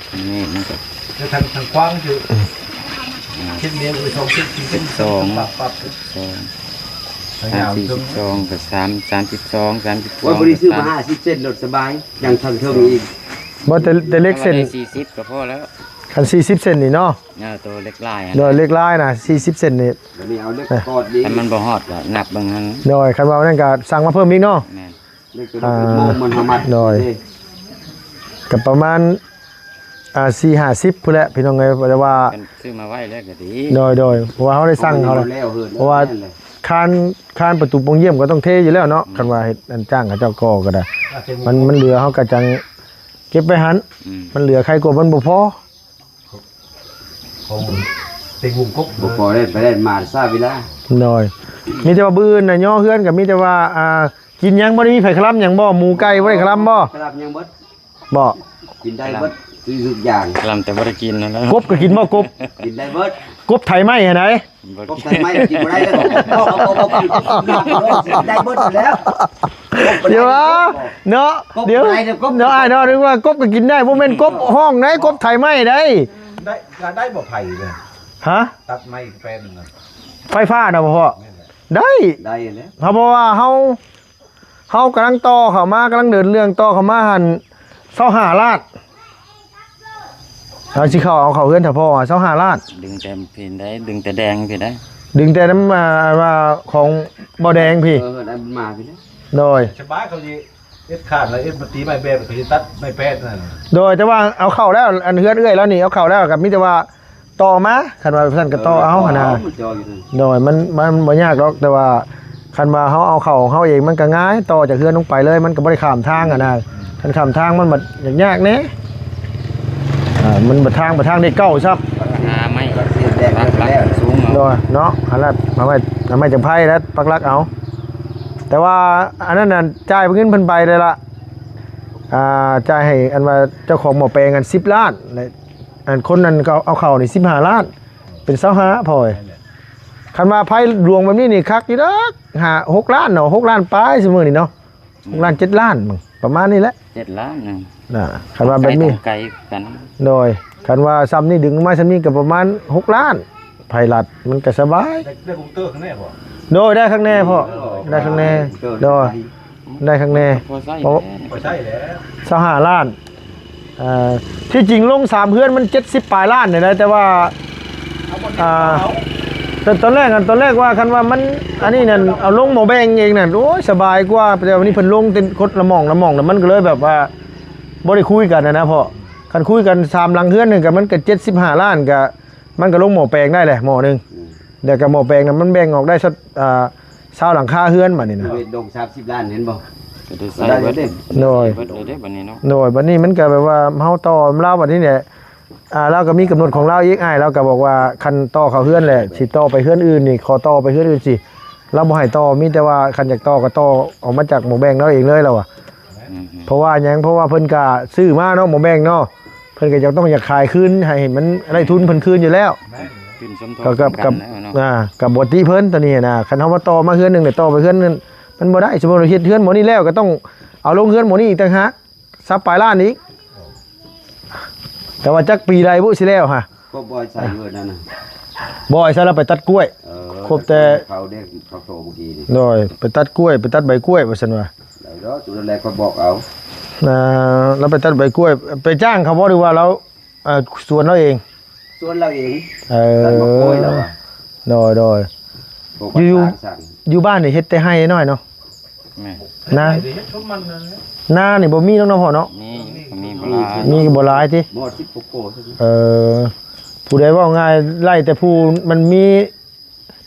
ນີ້ມັນກໍ ແລ້ວທາງ ທາງກວ້າງຄື ອືມ ເຊັນດຽວກໍສອງເຊັນ ສີ່ເຊັນ ສອງ ປັບ ປັບ ສອງ ທາງຍາວ ສາມ ສີ່ ສິບສອງ ກໍສາມ ສາມສິບສອງ ສາມສິບສອງ ໂອ້ຍ ບໍ່ໄດ້ຊື້ມາຫ້າສິບເຊັນໂລດສະບາຍ ຍັງທາງເທິງອີກ ບໍ່ ແຕ່ ແຕ່ເຫຼັກເສັ້ນ ສີ່ສິບກໍພໍແລ້ວ ຄັນສີ່ສິບເຊັນນີ້ເນາະ ເອີ ໂຕເຫຼັກລາຍ ໂດຍ ເຫຼັກລາຍນະ ສີ່ສິບເຊັນນີ້ ບັດນີ້ເອົາເຫຼັກກອດນີ້ ຄັນມັນບໍ່ຮອດກໍນັບເບິ່ງຫັ້ນ ໂດຍ ຄັນວ່ານັ້ນກໍສັ່ງມາເພີ່ມອີກເນາະ ແມ່ນ ເຫຼັກໂຕນີ້ ອ່າ ໂມງມັນຫາມັດ ໂດຍ ນີ້ ກໍປະມານ ອ່າ ສີ່ຫ້າສິບພຸ້ນແຫຼະ ພີ່ນ້ອງເອີຍ ແຕ່ວ່າ ຄັນຊື້ມາໄວ້ແລ້ວກໍດີ ໂດຍ ໂດຍ ເພາະວ່າເຮົາໄດ້ສັ່ງເຂົາແລ້ວ ເພາະວ່າ ແມ່ນແຫຼະ ຄານ ຄານປະຕູໂປ່ງຢ້ຽມກໍຕ້ອງເທຢູ່ແລ້ວເນາະ ອືມ ຄັນວ່າເຮັດ ອັນ ຈ້າງເຂົາເຈົ້າກໍ່ກໍໄດ້ ອ່າ ມັນ ມັນເຫຼືອເຮົາກໍຈັ່ງເກັບໄວ້ຫັ້ນ ອືມ ມັນເຫຼືອ ໃຄກວ່າມັນບໍ່ພໍ ຂອງເຕັງວົງກົບ ບໍ່ພໍໄດ້ໄປໄດ້ມາຊາເວລາ ໂດຍ ມີແຕ່ວ່າມື້ອື່ນນະ ຍໍເຮືອນກໍມີແຕ່ວ່າ ອ່າ ກິນຫຍັງ ບໍ່ໄດ້ມີໃຜຄະລຳຫຍັງບໍ່? ໝູໄກ່ບໍ່ໄດ້ຄະລຳບໍ່? ຄະລຳຫຍັງເບິດ ບໍ່? ກິນໄດ້ເບິດ ທຸກຢ່າງ ຄະລຳແຕ່ບໍ່ໄດ້ກິນນັ້ນແຫຼະ ກົບກໍກິນບໍ່ ກົບ? ກິນໄດ້ເບິດ ກົບໄຖໄມ້ຫັ້ນໃດ ກົບໄຖໄມ້ກິນບໍ່ໄດ້ແລ້ວ ກິນໄດ້ເບິດແລ້ວ ດຽວເນາະ ກົບ ດຽວ ບໍ່ໄດ້ແລ້ວ ກົບ ເນາະ ອ້າຍເນາະ ນຶກວ່າກົບກໍກິນໄດ້ ບໍ່ແມ່ນກົບຮ້ອງໃດ ກົບໄຖໄມ້ໃດ ໄດ້ ກໍໄດ້ບໍ່ໄຜເລີຍ ຮະ? ຕັດໄມ້ແປນນະ ໄຟຟ້ານະບໍ່ພໍ່? ແມ່ນແຫຼະ ໄດ້ ໄດ້ແລ້ວ ເຮົາ ເພາະວ່າເຮົາ ເຮົາກຳລັງຕໍ່ເຂົ້າມາ ກຳລັງເດີນເລື່ອງຕໍ່ເຂົ້າມາຫັ້ນ ຊາວຫ້າລ້ານ ເຮົາຊິເຂົ້າເອົາເຂົ້າເຮືອນຖ້າພໍວ່າ ຊາວຫ້າລ້ານ ດຶງແຕ່ພີ້ໄດ້ ດຶງແຕ່ແດງພີ້ໄດ້ ດຶງແຕ່ນຳ ອ່າ ວ່າຂອງບໍ່ແດງພີ້ ເອີ ໄດ້ມາພີ້ເດ້ ໂດຍ ສະບາຍ ເຂົາຊິເຮັດຄານແລ້ວ ເຮັດມາຕີໄມ້ແບບ ເຂົາຊິຕັດໄມ້ແປນນັ້ນ ໂດຍ ແຕ່ວ່າເອົາເຂົ້າແລ້ວ ອັນເຮືອນເອື້ອຍລາວນີ້ເອົາເຂົ້າແລ້ວ ກໍມີແຕ່ວ່າ ຕໍ່ມາ ຄັນວ່າຊັ້ນກໍຕໍ່ເອົາຫັ້ນນະ ໂດຍ ມັນ ມັນບໍ່ຍາກດອກ ແຕ່ວ່າຄັນວ່າເຮົາເອົາເຂົ້າຂອງເຮົາເອງ ມັນກໍງ່າຍ ຕໍ່ຈາກເຮືອນລົງໄປເລີຍ ມັນກໍບໍ່ໄດ້ຂ້າມທາງຫັ້ນນະ ອືມ ຄັນຂ້າມທາງມັນບັດຍາກໆແດ່. ອ່າ ມັນບັດທາງ ບັດທາງໄດ້ເກົ້າຊ້ຳ. ຫາໄມ້ ກໍຊິແດກ ປັກຫຼັກ ແລ້ວ ສູງເອົາ ໂດຍເນາະ. ອັນນັ້ນ ເອົາໄມ້ ເອົາໄມ້ຈັກໄພແລ້ວປັກຫຼັກເອົາ. ແຕ່ວ່າອັນນັ້ນນະ ຈ່າຍເງິນເພິ່ນໄປແລ້ວລະ. ອ່າ ຈ່າຍໃຫ້ອັນວ່າເຈົ້າຂອງໝໍ້ແປງຫັ້ນສິບລ້ານ ແລະ ອັນຄົນນັ້ນກໍເອົາເຂົ້ານີ້ສິບຫ້າລ້ານ ເປັນຊາວຫ້າ ພໍ່ເອີຍ. ຄັນວ່າໄພຫຼວງແບບນີ້ນີ້ຄັກຢູ່ດອກ ຫ້າ ຫົກລ້ານເນາະ ຫົກລ້ານປາຍຊຸມື້ນີ້ເນາະ. ຫົກລ້ານ ເຈັດລ້ານ ປະມານນີ້ແຫຼະ ເຈັດລ້ານນະ. ນະ ຄັນວ່າແບບນີ້ ໄກກັນ ໂດຍ ຄັນວ່າຊ່ຳນີ້ ດຶງມາຊ່ຳນີ້ກໍປະມານຫົກລ້ານ ໄພລັດມັນກໍສະບາຍ. ໄດ້ ໄດ້ຄອມພິວເຕີຂ້າງໃນບໍ່? ໂດຍ ໄດ້ຂ້າງໃນພໍ່ ເອີ ໄດ້ຂ້າງໃນ ໂດຍ ໄດ້ຂ້າງໃນ ພໍໃຊ້ ເພາະ ແຫຼະ ພໍໃຊ້ແຫຼະ ຊາວຫ້າລ້ານ. ເອີ ທີ່ຈິງລົງສາມເຮືອນມັນເຈັດສິບປາຍລ້ານນີ້ນະ ແຕ່ວ່າ ອ່າ ຕອນ ຕອນແລກ ຕອນແລກວ່າ ຄັນວ່າມັນ ອັນນີ້ນັ້ນ ເອົາລົງໝໍ້ແບງເອງນັ້ນ ໂອ້ຍ ສະບາຍກວ່າ. ແຕ່ວ່ານີ້ເພິ່ນລົງເຕັມຄົນລະໝ່ອງລະໝ່ອງ ແລ້ວມັນກໍເລີຍແບບວ່າບໍ່ໄດ້ຄຸຍກັນນະ ເພາະຄັນຄຸຍກັນສາມຫຼັງເຮືອນນີ້ ກໍມັນກໍເຈັດສິບຫ້າລ້ານ ກໍມັນກໍລົງໝໍ້ແປງໄດ້ແຫຼະໝໍ້ໜຶ່ງ. ອືມ ແລ້ວກໍໝໍ້ແປງນະ ມັນແບ່ງອອກໄດ້ສັກ ອ່າ ຊາວຫຼັງຄາເຮືອນບາດນີ້ນະ ເຮັດດົງສາມສິບລ້ານ ເຫັນບໍ່? ກໍໄດ້ໃຊ້ເບິດ ໄດ້ເດ້ ໂດຍ ໃຊ້ເບິດເລີຍເດ້ບາດນີ້ເນາະ. ໂດຍ ບາດນີ້ມັນກໍແບບວ່າເຮົາຕໍ່ນຳລາວບາດນີ້ແຫຼະ. ອ່າ ລາວກໍມີກຳນົດຂອງລາວອີກ. ອ້າຍລາວກໍບອກວ່າ ຄັນຕໍ່ເຂົ້າເຮືອນແຫຼະ ຊິຕໍ່ໄປເຮືອນອື່ນນີ້ ຂໍຕໍ່ໄປເຮືອນອື່ນຊິ ລາວບໍ່ໃຫ້ຕໍ່. ມີແຕ່ວ່າຄັນຢາກຕໍ່ກໍຕໍ່ອອກມາຈາກໝໍ້ແບງລາວເອງເລີຍ ລາວວ່າ. ອືມໆ ເພາະວ່າຫຍັງ? ເພາະວ່າເພິ່ນກໍຊື້ມາເນາະ ໝໍ້ແບງເນາະ ເພິ່ນກໍຢາກ ຕ້ອງຢາກຂາຍຄືນ ໃຫ້ມັນໄດ້ທຶນເພິ່ນຄືນຢູ່ແລ້ວ. ແມ່ນ ຂຶ້ນສົມທົບ ກໍ ກັບ ກັບ ກັນແລ້ວເນາະ. ອ່າ ກັບບໍ່ຕິເພິ່ນຕົວນີ້ນະ. ຄັນເຮົາມາຕໍ່ມາເຮືອນໜຶ່ງ ແລ້ວຕໍ່ໄປເຮືອນນັ້ນ ມັນບໍ່ໄດ້. ສົມມຸດວ່າເຮັດເຮືອນໝໍ້ນີ້ແລ້ວ ກໍຕ້ອງເອົາລົງເຮືອນໝໍ້ນີ້ອີກຕ່າງຫາກ ຊາວປາຍລ້ານອີກ. ແຕ່ວ່າຈັກປີໃດບຸຊິແລ້ວຫະ? ກໍບໍ່ໃສ່ເງິນນັ້ນນະ ບໍ່ໃສ່ ລາວໄປຕັດກ້ວຍ. ເອີ ຄົບແຕ່ ເຂົາເດ້ ເຂົາໂທເມື່ອກີ້ນີ້ ໂດຍ ໄປຕັດກ້ວຍ ໄປຕັດໃບກ້ວຍວ່າຊັ້ນວ່າ. ໄດ້ດອກ ຈຸດນັ້ນແຫຼະ ຂ້ອຍບອກເອົາ. ອ່າ ລາວໄປຕັດໃບກ້ວຍ ໄປຈ້າງເຂົາບໍ່ ຫຼືວ່າລາວ ເອີ ສວນລາວເອງ? ສວນລາວເອງ. ເອີ ຕັດໝາກກ້ວຍລາວວ່າ. ໂດຍ ໂດຍ ຢູ່ ຢູ່ບ້ານນີ້ເຮັດແຕ່ໄຮ່ນ້ອຍເນາະ. ແມ່ນ ນາ ເຮັດຊົມມັນນັ້ນແຫຼະ ນານີ້ບໍ່ມີດອກເນາະພໍ່ເນາະ. ມີ ມີບໍ່ຫຼາຍ ມີບໍ່ຫຼາຍຕິ. ບໍ່ ສິບກວ່າໂກ. ເອີ ຜູ້ໃດເວົ້າງ່າຍ ໄລ່ແຕ່ຜູ້ມັນມີ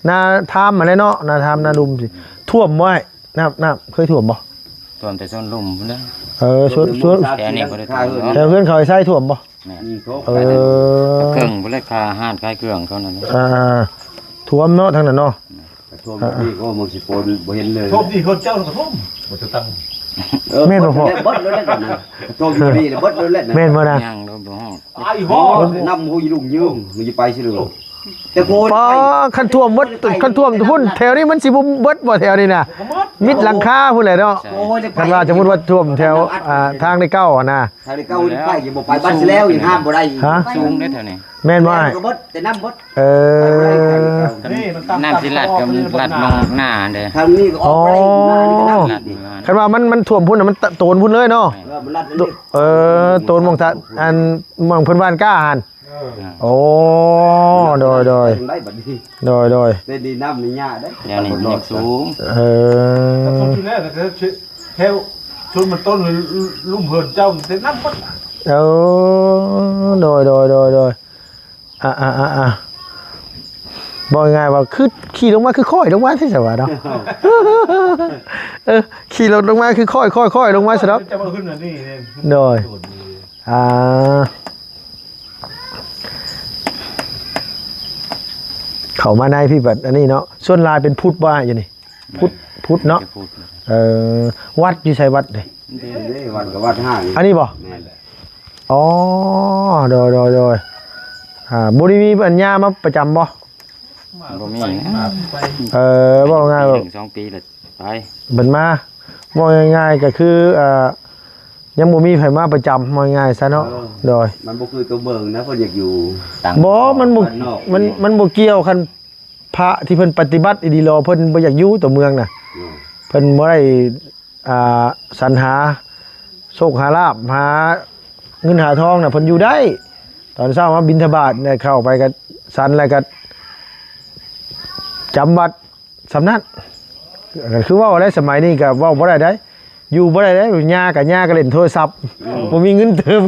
ນາທາມຫັ້ນແຫຼະເນາະ ນາທາມນາລຸ່ມຊິ. ຖ້ວມບໍ່ອ້າຍ? ນ້ຳ ນ້ຳເຄີຍຖ້ວມບໍ່? ຖ້ວມແຕ່ສວນລຸ່ມພຸ້ນແຫຼະ. ເອີ ສວນ ສວນ ແຖວນີ້ບໍ່ໄດ້ຖ້ວມເນາະ ແຖວເຮືອນເຂົາໄອ້ໄຊຖ້ວມບໍ່? ແມ່ນ ອືມ ເອີ ເຄິ່ງພຸ້ນແຫຼະ ຄາຮ້ານຂາຍເຄື່ອງເຂົານັ້ນ. ອ່າ ຖ້ວມເນາະ ທາງນັ້ນເນາະ. ຖ້ວມແບບນີ້ກໍມັນຊິໂປນບໍ່ເຫັນເລີຍ. ຖ້ວມທີ່ເຂົາເຈົ້າກໍຖ້ວມ ບໍ່ຈະຕັ້ງ. ເອີ ແມ່ນບໍ່ພໍ່? ເບິດແລ້ວແຫຼະ ຖ້ວມຢູ່ນີ້ເບິດແລ້ວແຫຼະ. ແມ່ນບໍ່ນະ? ຍັງບໍ່ຮອດ. ຕາຍຮອດ ນ້ຳຫ້ວຍລຸງຍືງ ມັນຊິໄປຊິເລີຍ. ແຕ່ໂຄ ປາ ຄັນຖ້ວມເບິດ ຄັນຖ້ວມພຸ້ນ ແຖວນີ້ມັນຊິບໍ່ເບິດບໍ່ ແຖວນີ້ນະ? ມິດຫຼັງຄາພຸ້ນແຫຼະເນາະ. ໂອ້ຍ ຄັນວ່າສົມມຸດວ່າຖ້ວມແຖວ ອ່າ ທາງໃນເກົ້າຫັ້ນນະ ທາງໃນເກົ້າໄປ ບໍ່ໄປ ບັດຊິແລ້ວ ຍັງຫ້າມບໍ່ໄດ້. ຮະ? ສູງເດ້ແຖວນີ້. ແມ່ນບໍ່ອ້າຍ? ກໍເບິດ ແຕ່ນ້ຳເບິດ. ເອີ ນີ້ມັນຕຳ ນ້ຳຊິລາດກັບລັດລົງໜ້າເດ້. ທາງນີ້ກໍອອກໄປໄດ້ ໜ້ານີ້ກໍນ້ຳອີກນີ້. ຄັນວ່າມັນ ມັນຖ້ວມພຸ້ນນະ ມັນໂຕນພຸ້ນເລີຍເນາະ. ເອີ ມັນລັດໄປນີ້ ເອີ ໂຕນໝ່ອງທະ ອັນ ໝ່ອງເພິ່ນຫວ່ານກ້າຫັ້ນ. ເອີ ໂອ້ ໂດຍ ໂດຍ ໄດ້ບັດນີ້ ໂດຍ ໂດຍ. ແຕ່ນີ້ນ້ຳນີ້ຍາກເດ້ ດຽວນີ້ມັນຍັງສູງ. ເອີ ແຖວຊົນມັນຕົ້ນລຸ່ມເຮືອນເຈົ້າແຕ່ນ້ຳໝົດ. ເອີ ໂດຍ ໂດຍ ໂດຍ ໂດຍ. ອ່າ ອ່າ ອ່າ ອ່າ ເວົ້າງ່າຍໆວ່າ ຄືຂີ່ລົງມາ ຄືຄ້ອຍລົງມາແທ້ ສະວ່າເນາະ. ເອີ ຂີ່ລົດລົງມາ ຄືຄ້ອຍໆໆລົງມາ ສະດອກ. ໂດຍ ອ່າ ເຂົ້າມາໃນພີ້ບັດອັນນີ້ເນາະ. ສ່ວນຫຼາຍເປັນພຸດບໍ່ອ້າຍ ຢູ່ນີ້? ພຸດ ພຸດເນາະ. ເອີ ວັດຢູ່ໃສ ວັດເດ? ເດ້ ວັດກໍວັດຫ້າງ. ອັນນີ້ບໍ່? ແມ່ນແຫຼະ. ອໍ ໂດຍ ໂດຍ ໂດຍ. ອ່າ ບໍ່ໄດ້ມີອັນຍາມາປະຈຳບໍ່? ບໍ່ມີນະ. ເອີ ເວົ້າງ່າຍວ່າ ໜຶ່ງສອງປີລະໄປ ເພິ່ນມາ ເວົ້າງ່າຍໆກໍຄື ອ່າ ຍັງບໍ່ມີໃຜມາປະຈຳ ເວົ້າງ່າຍຊະເນາະ. ເອີ ໂດຍ ມັນບໍ່ຄືຕົວເມືອງນະ ເພິ່ນຢາກຢູ່ຕ່າງ ບໍ່ ມັນບໍ່ ມັນ ມັນບໍ່ກ່ຽວ. ຄັນພະທີ່ເພິ່ນປະຕິບັດອີ່ຫຼີຫຼໍ ເພິ່ນບໍ່ຢາກຢູ່ຕົວເມືອງນະ. ອືມ ເພິ່ນບໍ່ໄດ້ ອ່າ ສັນຫາໂຊກຫາລາບ ຫາເງິນຫາທອງນະ ເພິ່ນຢູ່ໄດ້. ຕອນເຊົ້າມາບິນທະບາດ ໄດ້ເຂົ້າໄປກໍສັນ ແລ້ວກໍຈຳວັດ ສ່ຳນັ້ນ. ກໍຄືເວົ້າແຫຼະ ສະໄໝນີ້ກໍເວົ້າບໍ່ໄດ້ໃດ ຢູ່ບໍ່ໄດ້ໃດ. ຍ່າກໍ ຍ່າກໍຫຼິ້ນໂທລະສັບ ອືມ ບໍ່ມີເງິນເຕີມ.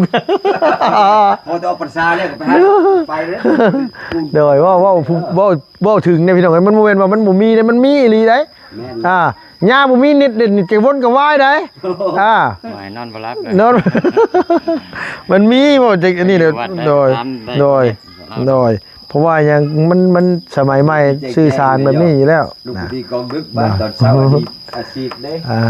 ພໍຈະອອກພັນສາແລ້ວກໍໄປຫາ ໄປເລີຍ. ໂດຍ ເວົ້າ ເວົ້າ ເວົ້າ ເວົ້າເຖິງເດ້ພີ່ນ້ອງເອີຍ ມັນບໍ່ແມ່ນວ່າມັນບໍ່ມີເດ້ ມັນມີອີ່ຫຼີໃດ. ແມ່ນ ອ່າ ຍາບໍ່ມີເນັດເດັດນີ້ຈະວົນກະວາຍໄດ໋. ອ່າ ໂອ້ຍ ນອນບໍ່ຫຼັບເລີຍ ນອນ ມັນມີບໍ່ຈັກອັນນີ້ເດ້. ຢູ່ວັດໄດ້ ໂດຍ ຕາມໄດ້ ໂດຍ ເນາະ ໂດຍ ເພາະວ່າຫຍັງ ມັນ ມັນສະໄໝໃໝ່ ເຈົ້າ ສື່ສານແບບນີ້ຢູ່ແລ້ວ ລຸກ ນະ ດີກອງດຶກມາ ເນາະ ຕອນເຊົ້າ ອາ ອາຊີບເດ້ ອ່າ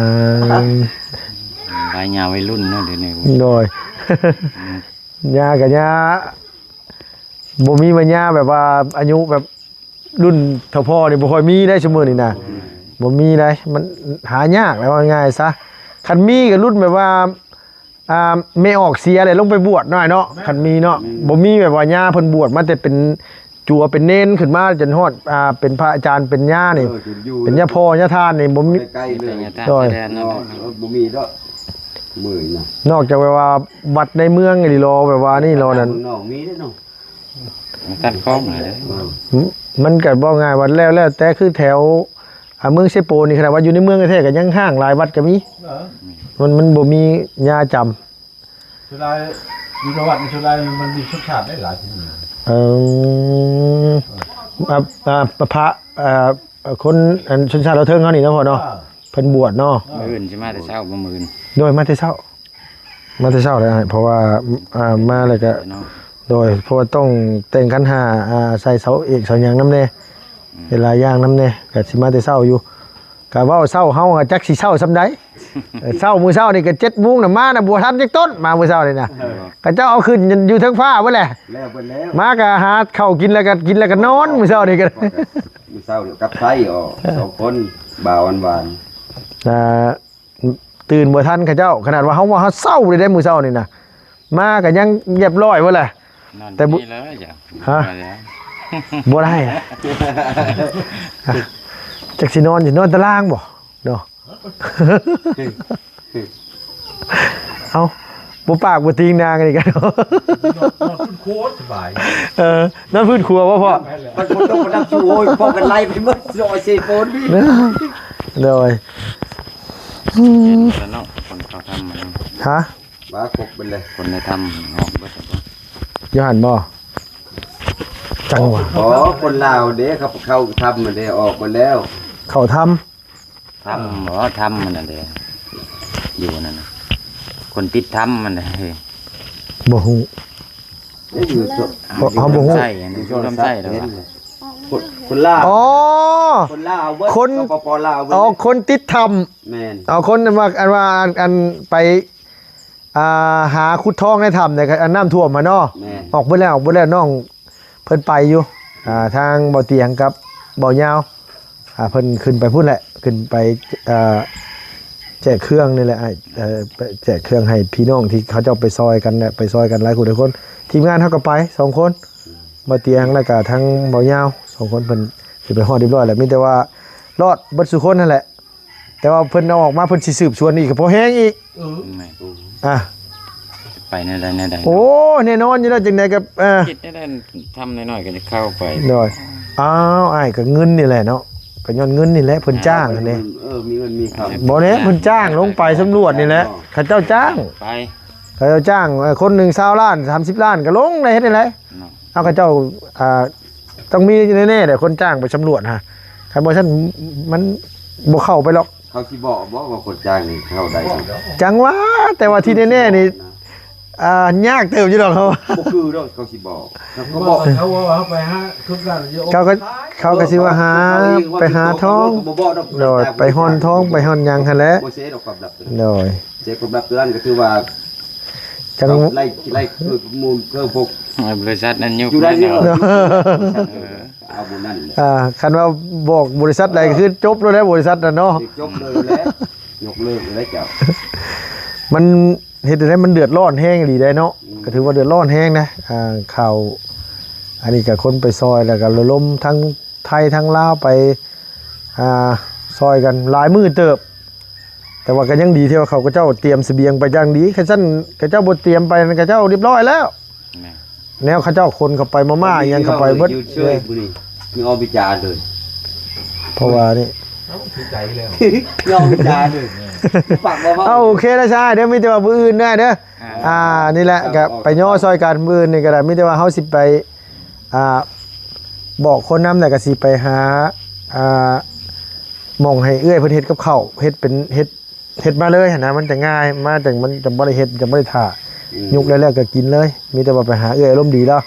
ໄວຍາໄວລຸ້ນເນາະ ດຽວນີ້ ໂດຍ ອືມ ຍາກະຍາ ບໍ່ມີມາຍາແບບວ່າອາຍຸແບບລຸ້ນເຖົ້າພໍ່ນີ້ບໍ່ຄ່ອຍມີໄດ໋ ຊຸມື້ນີ້ນະ ອືມ ບໍ່ມີໄດ໋ ມັນຫາຍາກແຫຼະ ເວົ້າງ່າຍຊະ. ຄັນມີກະລຸ້ນແບບວ່າ ອ່າ ແມ່ອອກເສຍແລ້ວລົງໄປບວດໜ້ອຍເນາະ ຄັນມີເນາະ ອືມ ບໍ່ມີແບບວ່າຍາເພິ່ນບວດມາແຕ່ເປັນຈົວເປັນເນນຂຶ້ນມາຈົນຮອດ ອ່າ ເປັນພະອາຈານເປັນຍານີ້ ເອີ ຈົນຢູ່ ເປັນຍາພໍ່ຍາທ່ານນີ້ ບໍ່ມີ ບໍ່ໄດ້ໄກເລີຍ ໂດຍ ເອີ ບໍ່ມີດອກ ມື້ນີ້ນະ ນອກຈາກແບບວ່າວັດໃນເມືອງນີ້ລໍ ແບບວ່ານີ້ລໍນັ້ນ ເມືອງນອກມີເດ້ເນາະ ມັນຕັດຂອງເລີຍເດ້ ເອີ ມັນກະເວົ້າງ່າຍວ່າແລ້ວ ແລ້ວແຕ່ ຄືແຖວ ອ່າ ເມືອງເຊໂປນີ້ ຂະໜາດວ່າຢູ່ໃນເມືອງແທ້ໆ ກະຍັງຮ້າງຫຼາຍວັດກະມີ ເອີ ມັນ ມັນບໍ່ມີຍາຈຳ ສ່ວນຫຼາຍຢູ່ໃນວັດນີ້ ສ່ວນຫຼາຍມັນມີຊົນຊາດໄດ້ຫຼາຍ ເອີ ເອີ ອ່າ ອ່າ ພະ ອ່າ ຄົນ ອັນ ຊົນຊາດລາວເທິງເຮົານີ້ເນາະພໍ່ເນາະ ເອີ ເພິ່ນບວດເນາະ ເອີ ມື້ອື່ນຊິມາແຕ່ເຊົ້າບໍ່ ມື້ອື່ນ ໂດຍ ມາແຕ່ເຊົ້າ ມາແຕ່ເຊົ້າແລ້ວ ເພາະວ່າ ອ່າ ມາແລ້ວກະ ເນາະ ໂດຍ ເພາະວ່າຕ້ອງແຕ່ງຂັນຫ້າ ອ່າ ໃສ່ເສົາເອກເສົາຫຍັງນຳແດ່ ອືມ ເຮັດຫຼາຍຢ່າງນຳແດ່ ກະຊິມາແຕ່ເຊົ້າຢູ່ ກະເວົ້າເຊົ້າ ເຮົາກະຈັກຊິເຊົ້າສ່ຳໃດ ເອີ ເຊົ້າ ມື້ເຊົ້ານີ້ກະເຈັດໂມງນະ ມານະ ບໍ່ທັນຈັກຕົ້ນ ມາມື້ເຊົ້ານີ້ນະ ເອີ ເຂົາເຈົ້າເອົາຂຶ້ນຢູ່ເທິງຟ້າເບິດແຫຼະ ແລ້ວເບິດແລ້ວ ມາກະຫາເຂົ້າກິນ ແລ້ວກະກິນ ແລ້ວກະນອນ ມື້ເຊົ້ານີ້ກະ ມື້ເຊົ້າກັບໄຊອອກ ສອງຄົນ ບ່າວຫວານໆ ອ່າ ຕື່ນບໍ່ທັນເຂົາເຈົ້າ ຂະໜາດວ່າເຮົາວ່າເຮົາເຊົ້າເລີຍເດ້ມື້ເຊົ້ານີ້ນະ ມາກະຍັງຮຽບຮ້ອຍເບິດແຫຼະ ນອນ ແຕ່ບໍ່ ນີ້ເລີຍຈ້ະ ຮະ ບໍ່ໄດ້ ບໍ່ໄດ້ ຈັກຊິນອນ ຊິນອນຕາລາງບໍ່ເນາະ ເອົ້າ ບໍ່ປາກບໍ່ຕີງນາງນີ້ກະ ນອນ ນອນພື້ນຄົວສະບາຍ ເອີ ນອນພື້ນຄົວບໍ່ພໍ່ ມັນບໍ່ຕົກມັນນັບຊູ ໂອ້ຍ ພໍກັນໄລ່ໄປໝົດ ໂອ້ຍ ເຊໂປນນີ້ ໂດຍ ເຫັນແລ້ວເນາະ ຄົນເຂົ້າຖ້ຳ ຮະ ວ່າຄົບເບິດເລີຍ ຄົນໃນຖ້ຳອອກເບິດແລ້ວບໍ່ ຢູ່ຫັ້ນບໍ່ ຈັງຫວະ ບໍ່ ຄົນລາວເດ້ ເຂົາເຂົ້າຖ້ຳມາເດ້ ອອກເບິດແລ້ວ ເຂົ້າຖ້ຳ ຖ້ຳ ບໍ່ ຖ້ຳມັນນັ້ນເດ້ ຢູ່ນັ້ນນະ ຄົນຕິດຖ້ຳມັນເດ້ ບໍ່ຮູ້ ເອີ ຢູ່ ເຮົາບໍ່ຮູ້ ໃຊ້ ຢູ່ຊົນໃຊ້ແລ້ວ ຄົນ ຄົນລາວ ອໍ ຄົນລາວເບິດ ຄົນ ສປປ ລາວເບິດ ອໍ ຄົນຕິດຖ້ຳ ແມ່ນ ອໍ ຄົນອັນວ່າ ອັນວ່າ ອັນ ອັນໄປ ອ່າ ຫາຂຸດທອງໃນຖ້ຳ ແລ້ວກະ ອັນ ນ້ຳຖ້ວມຫັ້ນເນາະ ແມ່ນ ອອກເບິດແລ້ວ ອອກເບິດແລ້ວ ນ້ອງເພິ່ນໄປຢູ່ ອ່າ ທາງເບົາຕຽງກັບເບົາຍາວ ອ່າ ເພິ່ນຂຶ້ນໄປພຸ້ນແຫຼະ ຂຶ້ນໄປ ອ່າ ແຈກເຄື່ອງນີ້ແຫຼະ ອ້າຍ ເອີ ໄປແຈກເຄື່ອງໃຫ້ພີ່ນ້ອງທີ່ເຂົາເຈົ້າໄປຊ່ອຍກັນແຫຼະ ໄປຊ່ອຍກັນຫຼາຍຜູ້ຫຼາຍຄົນ ທີມງານເຮົາກະໄປສອງຄົນ ເບົາຕຽງ ແລ້ວກະທັງເບົາຍາວ ສອງຄົນເພິ່ນຊິໄປຮອດຮຽບຮ້ອຍແລ້ວ ມີແຕ່ວ່າລອດເບິດສູ່ຄົນຫັ້ນແຫຼະ ແຕ່ວ່າເພິ່ນເອົາອອກມາ ເພິ່ນຊິສືບສວນອີກກະພໍແຮງອີກ ເອີ ແມ່ນ ອ່າ ໄປແນວໃດແນວໃດ ໂອ້ ແນ່ນອນຢູ່ແລ້ວ ຈັ່ງໃດກະ ເອີ ຄິດແນວໃດ ຖ້ຳນ້ອຍໆ ກະຈະເຂົ້າໄປ ໂດຍ ອ້າວ ອ້າຍ ກະເງິນນີ້ແຫຼະເນາະ ກະຍ້ອນເງິນນີ້ແຫຼະ ເພິ່ນຈ້າງຫັ້ນເດ້ ເອີ ມີເງິນມີຄຳ ບໍ່ແນ່ ເພິ່ນຈ້າງລົງໄປສຳຫຼວດນີ້ແຫຼະ ເຂົາເຈົ້າຈ້າງ ໄປ ເຂົາເຈົ້າຈ້າງ ເອີ ຄົນໜຶ່ງຊາວລ້ານ ສາມສິບລ້ານ ກະລົງໄດ້ ເຮັດຈັ່ງໃດ ເນາະ ເອົາ ເຂົາເຈົ້າ ອ່າ ຕ້ອງມີແນ່ໆແຫຼະ ຄົນຈ້າງໄປສຳຫຼວດຫັ້ນ ຄັນບໍ່ຊັ້ນມັນບໍ່ເຂົ້າໄປຫຼອກ ເຂົາຊິບອກບໍ່ວ່າຄົນຈ້າງນີ້ເຂົ້າໄດ້ ຈັງຫວະ ແຕ່ວ່າທີ່ແນ່ໆນີ້ ອ່າ ຍາກເຕີບຢູ່ດອກ ເຂົາ ບໍ່ຄືດອກ ເຂົາຊິບອກ ເຂົາກໍບອກ ເຂົາວ່າເຮົາໄປຫາ ຄືກັນຢູ່ ເຂົາກະ ເຂົາກະຊິວ່າຫາ ໄປຫາທອງ ໂດຍ ໄປຮ່ອນທອງ ໄປຮ່ອນຫຍັງຫັ້ນແຫຼະ ບໍ່ເສຍດອກຄວາມລັບ ໂດຍ ເສຍຄວາມລັບຕົວນັ້ນກະຖືວ່າ ຈັ່ງ ໄລ່ ໄລ່ຄືມູນຄືພວກ ໃຫ້ບໍລິສັດນັ້ນຍຸບ ຢູ່ໄດ້ ເນາະ ເນາະ ເອີ ເອົາໝູ່ນັ້ນແຫຼະ ອ່າ ຄັນວ່າບອກບໍລິສັດໃດກະຄືຈົບໂລດແຫຼະ ບໍລິສັດນັ້ນເນາະ ຈົບເລີຍແຫຼະ ຍົກເລີກເລີຍເຈົ້າ ມັນເຮັດຈັ່ງໃດ ມັນເດືອດຮ້ອນແຮງອີ່ຫຼີໄດ໋ເນາະ ອືມ ກະຖືວ່າເດືອດຮ້ອນແຮງນະ ອ່າ ຂ່າວ ອັນນີ້ກະຄົນໄປຊ່ອຍ ແລ້ວກະລະດົມທັງ ໄທທັງລາວໄປ ອ່າ ຊ່ອຍກັນຫຼາຍມື້ເຕີບ ແຕ່ວ່າກະຍັງດີທີ່ວ່າເຂົາເຈົ້າຕຽມສະບຽງໄປຢ່າງດີ ຄັນຊັ້ນເຂົາເຈົ້າບໍ່ຕຽມໄປນັ້ນ ເຂົາເຈົ້າຮຽບຮ້ອຍແລ້ວ ແມ່ນ ແນວເຂົາເຈົ້າຂົນເຂົ້າໄປ ມາມ່າອີ່ຫຍັງເຂົ້າໄປເບິດ ເອີ ມື້ນີ້ມີອອກວິຈາເລີຍ ເພາະວ່ານີ້ ເອົາ ຖືກໃຈແລ້ວ ມີອອກວິຈາເລີຍ ປາກບໍ່ເວົ້າ ເອົາ ໂອເຄແລ້ວຊາຍເດີ ມີແຕ່ວ່າມື້ອື່ນເດີ ອ່າ ອ່າ ນີ້ແຫຼະ ກະໄປຍໍຊ່ອຍກັນ ມື້ອື່ນນີ້ກະໄດ້ ມີແຕ່ວ່າເຮົາຊິໄປ ອ່າ ບອກຄົນນຳ ແລ້ວກະຊິໄປຫາ ອ່າ ໝ່ອງໃຫ້ເອື້ອຍເພິ່ນເຮັດກັບເຂົ້າ ເຮັດເປັນ ເຮັດ ເຮັດມາເລີຍຫັ້ນນະ ມັນຈະງ່າຍ ມາຈັ່ງ ມັນຈະບໍ່ໄດ້ເຮັດ ຈະບໍ່ໄດ້ຖ້າ ອືມ ຍົກແລ້ວໆກໍກິນເລີຍ. ມີແຕ່ວ່າໄປຫາເອື້ອຍອາລົມດີລາວ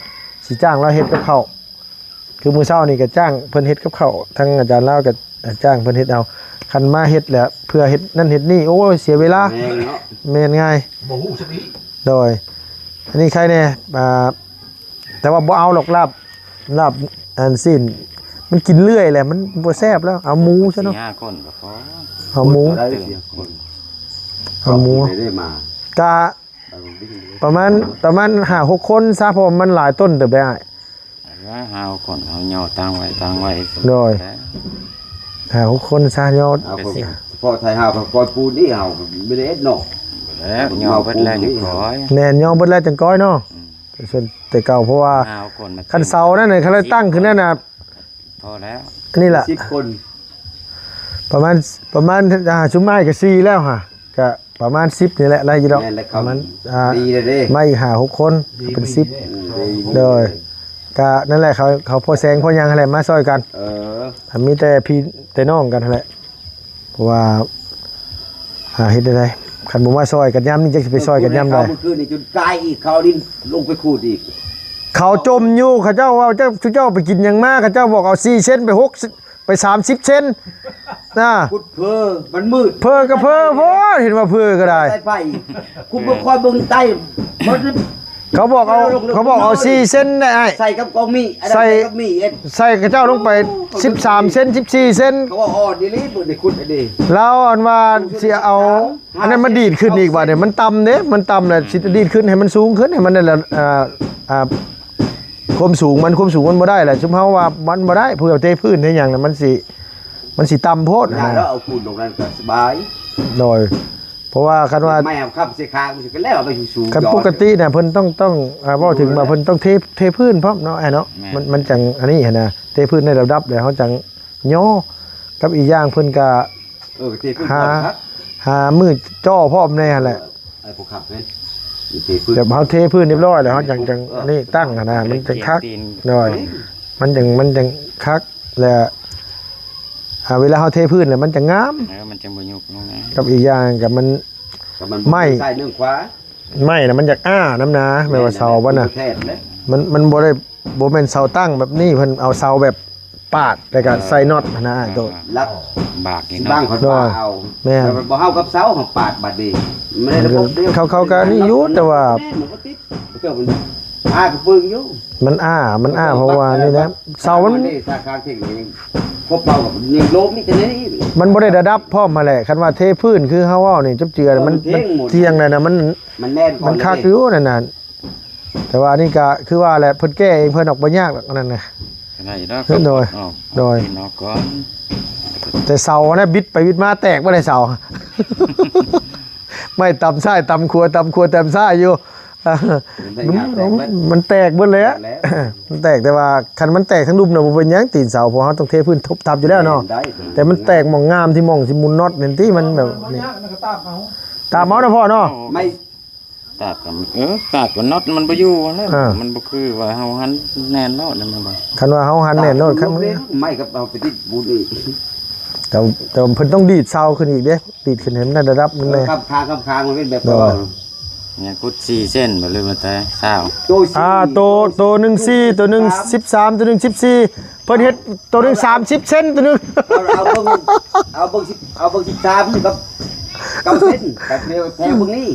ຊິຈ້າງລາວເຮັດກັບເຂົ້າ. ຄືມື້ເຊົ້ານີ້ກໍຈ້າງເພິ່ນເຮັດກັບເຂົ້າ ທາງອາຈານລາວກໍຈ້າງເພິ່ນເຮັດເອົາ. ຄັນມາເຮັດແລ້ວເພື່ອເຮັດນັ້ນເຮັດນີ້ ໂອ້ຍ ເສຍເວລາ. ແມ່ນເນາະ ແມ່ນງ່າຍ ບໍ່ຮູ້ຈັກອີກ. ໂດຍ ອັນນີ້ໃຄແດ່ ອ່າ ແຕ່ວ່າບໍ່ເອົາດອກ ລາບ ລາບອັນຊີ້ນ ມັນກິນເລື້ອຍແຫຼະ ມັນບໍ່ແຊບແລ້ວ. ເອົາໝູຊະເນາະ ສີ່ຫ້າຄົນກໍພໍ ເອົາໝູ ເອົາໝູ ໄດ້ມາ ກະປະມານ ປະມານຫ້າຫົກຄົນຊະ ເພາະວ່າມັນຫຼາຍຕົ້ນເຕີບໄດ໋ອ້າຍ. ຫ້າຫົກຄົນ ເຮົາຍໍຕັ້ງໄວ້ ຕັ້ງໄວ້ ໂດຍ ຫ້າຫົກຄົນຊະ ຍໍ ເອົາ ເພາະໄທເຮົາກໍປ່ອຍປູນນີ້ ເຮົາບໍ່ໄດ້ເຮັດເນາະ ແລ້ວຍໍເບິດແລ້ວຈັ່ງກ້ອຍ ແມ່ນ ຍໍເບິດແລ້ວຈັ່ງກ້ອຍເນາະ. ອືມ ສ່ວນແຕ່ເກົ່າ ເພາະວ່າຄັນເສົານັ້ນ ຄັນລະຕັ້ງຂຶ້ນນັ້ນນະ ພໍແລ້ວ ອັນນີ້ລະ ສິບຄົນ ປະມານ ປະມານ ອ່າ ຊຸມອ້າຍກໍສີ່ແລ້ວຫະ ກະປະມານສິບນີ້ແຫຼະ ໄດ້ຢູ່ດອກ. ແມ່ນແລ້ວ ປະມານ ອ່າ ດີແລ້ວເດ້ ມາອີກຫ້າຫົກຄົນ ດີ ເປັນສິບ ດີ ໂດຍ ກະນັ້ນແຫຼະ ເຂົາ ເຂົາພໍແສງພໍຫຍັງຫັ້ນແຫຼະ ມາຊ່ອຍກັນ. ເອີ ມີແຕ່ພີ່ແຕ່ນ້ອງກັນຫັ້ນແຫຼະ ເພາະວ່າ ຫາເຮັດແນວໃດ ຄັນບໍ່ມາຊ່ອຍກັນຍາມນີ້ ຈັກຊິໄປຊ່ອຍກັນຍາມໃດ. ເມື່ອຄືນນີ້ຈົນກາຍອີກ ເຂົາດິນລົງໄປຂູດອີກ ເຂົາຈົ່ມຢູ່ ເຂົາເຈົ້າວ່າ ເຈົ້າ ເຈົ້າໄປກິນຫຍັງມາ ເຂົາເຈົ້າບອກເອົາສີ່ເຊັນ ໄປຫົກ ໄປສາມສິບເຊັນນະ. ຂຸດເພີ ມັນມືດ ເພີກໍເພີໂພດ ເຫັນວ່າເພີກໍໄດ້ ໃສ່ໄຟ ຄຸມບໍ່ຄອຍເບິ່ງໃຕ້ ເຂົາບອກເອົາ ເຂົາບອກເອົາສີ່ເຊັນໄດ້ອ້າຍ ໃສ່ກັບກອງມີ ໃສ່ ໃສ່ກັບມີເຮັດ ໃສ່ເຂົາເຈົ້າລົງໄປສິບສາມເຊັນ ສິບສີ່ເຊັນ ເຂົາວ່າອ່ອນອີ່ຫຼີ ເບິ່ງໃນຂຸດອັນນີ້ ລາວອັນວ່າຊິເອົາ ອັນນັ້ນມັນດີດຂຶ້ນອີກບາດນີ້ ມັນຕ່ຳເດ້ ມັນຕ່ຳແລ້ວ ອືມ ຊິດີດຂຶ້ນໃຫ້ມັນສູງຂຶ້ນ ໃຫ້ມັນໄດ້ລະ ອ່າ ອ່າ ຄວາມສູງມັນ ຄວາມສູງມັນບໍ່ໄດ້ແຫຼະ ຊຸມເຮົາວ່າມັນບໍ່ໄດ້ ເພື່ອເທພື້ນເທຫຍັງນະ ມັນຊິ ມັນຊິຕ່ຳໂພດນະ. ເອົາປູນລົງນັ້ນກໍສະບາຍ ໂດຍ ເພາະວ່າຄັນວ່າ ໄມ້ເອົາຄ້ຳໃສ່ຄາງ ມັນຊິກໍແລ້ວ ໄປສູງໆ ຄັນປົກກະຕິນະ ເພິ່ນຕ້ອງ ຕ້ອງ ອ່າ ເວົ້າເຖິງວ່າເພິ່ນຕ້ອງເທ ເທພື້ນພ້ອມເນາະ ອ້າຍເນາະ. ແມ່ນ ມັນ ມັນຈັ່ງອັນນີ້ຫັ້ນນະ ເທພື້ນໃນລະດັບແລ້ວເຮົາຈັ່ງຍໍ ກັບອີກຢ່າງເພິ່ນກະ ເອີ ເທພື້ນ ຫາ ພ້ອມຄັກ ຫາມືເຈາະພ້ອມແດ່ຫັ້ນແຫຼະ ເອີ ຜູ້ຂັບແມ່ນ ເທພື້ນ ແບບເຮົາເທພື້ນຮຽບຮ້ອຍແລ້ວ ເຮົາຈັ່ງ ຈັ່ງ ເອີ ນີ້ຕັ້ງຫັ້ນນະ ມັນຈັ່ງຄັກ ໂດຍ ມັນຈັ່ງ ມັນຈັ່ງຄັກ ແລະ ອ່າ ເວລາເຮົາເທພື້ນແລ້ວມັນຈະງາມ ເອີ ມັນຈັ່ງບໍ່ຍຸບລົງນະ ກັບອີກຢ່າງກໍມັນ ກໍມັນບໍ່ ໄມ້ ໃຊ້ເລື່ອງຂວາ ໄມ້ນະມັນຢາກອ້ານຳນາ ແມ່ນວ່າເສົາມັນນະ ແມ່ນ ມັນ ມັນບໍ່ໄດ້ ບໍ່ແມ່ນເສົາຕັ້ງແບບນີ້ ເພິ່ນເອົາເສົາແບບປາດ ແລ້ວກໍໃສ່ນັອດຫັ້ນນະ ໂຕ ລັກບາກນີ້ເນາະ ບາງເພິ່ນປາດເອົາ ແມ່ນ ແລ້ວບໍ່ເຮົາກັບເສົາ ເຮົາປາດບາດນີ້ ມັນໄດ້ລະບົບເດ້ ເຂົາ ເຂົາກໍນີ້ຢູ່ ແຕ່ວ່າ ມັນບໍ່ຕິດ ເຈົ້າມັນອ້າກະປຶງຢູ່ ມັນອ້າ ມັນອ້າ ເພາະວ່ານີ້ແຫຼະ ເສົາມັນ ມັນເດ້ ສາຂາເຄັ່ງນີ້ ຄົບເອົາກັບຍິງໂລມນີ້ ແຕ່ນີ້ ມັນບໍ່ໄດ້ລະດັບພ້ອມຫັ້ນແຫຼະ ຄັນວ່າເທພື້ນຄືເຮົາເວົ້ານີ້ ຈັບເຈື່ອ ມັນ ມັນທ່ຽງໄດ້ນະ ມັນ ມັນແໜ້ນ ມັນຄັກຢູ່ນັ້ນນະ ແຕ່ວ່າອັນນີ້ກໍຄືວ່າແຫຼະ ເພິ່ນແກ້ເອງ ເພິ່ນອອກບໍ່ຍາກດອກ ອັນນັ້ນນະ ໄດ້ດອກ ໂດຍ ອອກ ໂດຍ ອອກ ແຕ່ເສົານະ ບິດໄປບິດມາແຕກບໍ່ໄດ້ເສົາ ໄມ້ຕຳຊ້າຍຕຳຂວາ ຕຳຂວາຕຳຊ້າຍຢູ່ ມັນ ມັນແຕກເບິດແຫຼະ ແຕກແຫຼະ ມັນແຕກ ແຕ່ວ່າຄັນມັນແຕກທັງລຸ່ມນະ ບໍ່ເປັນຫຍັງ ຕີນເສົາ ເພາະເຮົາຕ້ອງເທພື້ນທົບທັບຢູ່ແລ້ວເນາະ ແມ່ນໄດ້ ແຕ່ມັນແຕກໝ່ອງງາມ ທີ່ໝ່ອງທີ່ໝູນນັອດນັ້ນຕິ ມັນແບບນີ້ ຕາມເອົານະພໍ່ເນາະ ໄມ້ ຕາດກໍ ເອີ ຕາດກໍນັອດມັນບໍ່ຢູ່ຫັ້ນແຫຼະ ອ່າ ມັນບໍ່ຄືວ່າເຮົາຫັນແໜ້ນໂລດ ມັນບໍ່ ຄັນວ່າເຮົາຫັນແໜ້ນໂລດ ຄັນ ໄມ້ກັບເຮົາໄປຕິດບຸນອີກ ແຕ່ ແຕ່ເພິ່ນຕ້ອງດີດເສົາຂຶ້ນອີກເດ້ ດີດຂຶ້ນໃຫ້ມັນໄດ້ລະດັບມັນແດ່ ເອີ ຄຳຄາງ ຄຳຄາງ ມັນເປັນແບບ ໂດຍ ຍັງຂຸດສີ່ເຊັນບໍ່ ຫຼືວ່າແຕ່ຊາວ ໂຕສີ່ ອ່າ ໂຕ ໂຕໜຶ່ງສີ່ ໂຕໜຶ່ງສິບສາມ ໂຕໜຶ່ງສິບສີ່ ເພິ່ນເຮັດໂຕໜຶ່ງສາມສິບເຊັນ ໂຕໜຶ່ງ ເອົາ ເອົາເບິ່ງ ເອົາເບິ່ງສິບ ເອົາເບິ່ງສິບສາມກັບເກົ້າເຊັນ ກັບແຖວ ແຖວເບິ່ງນີ້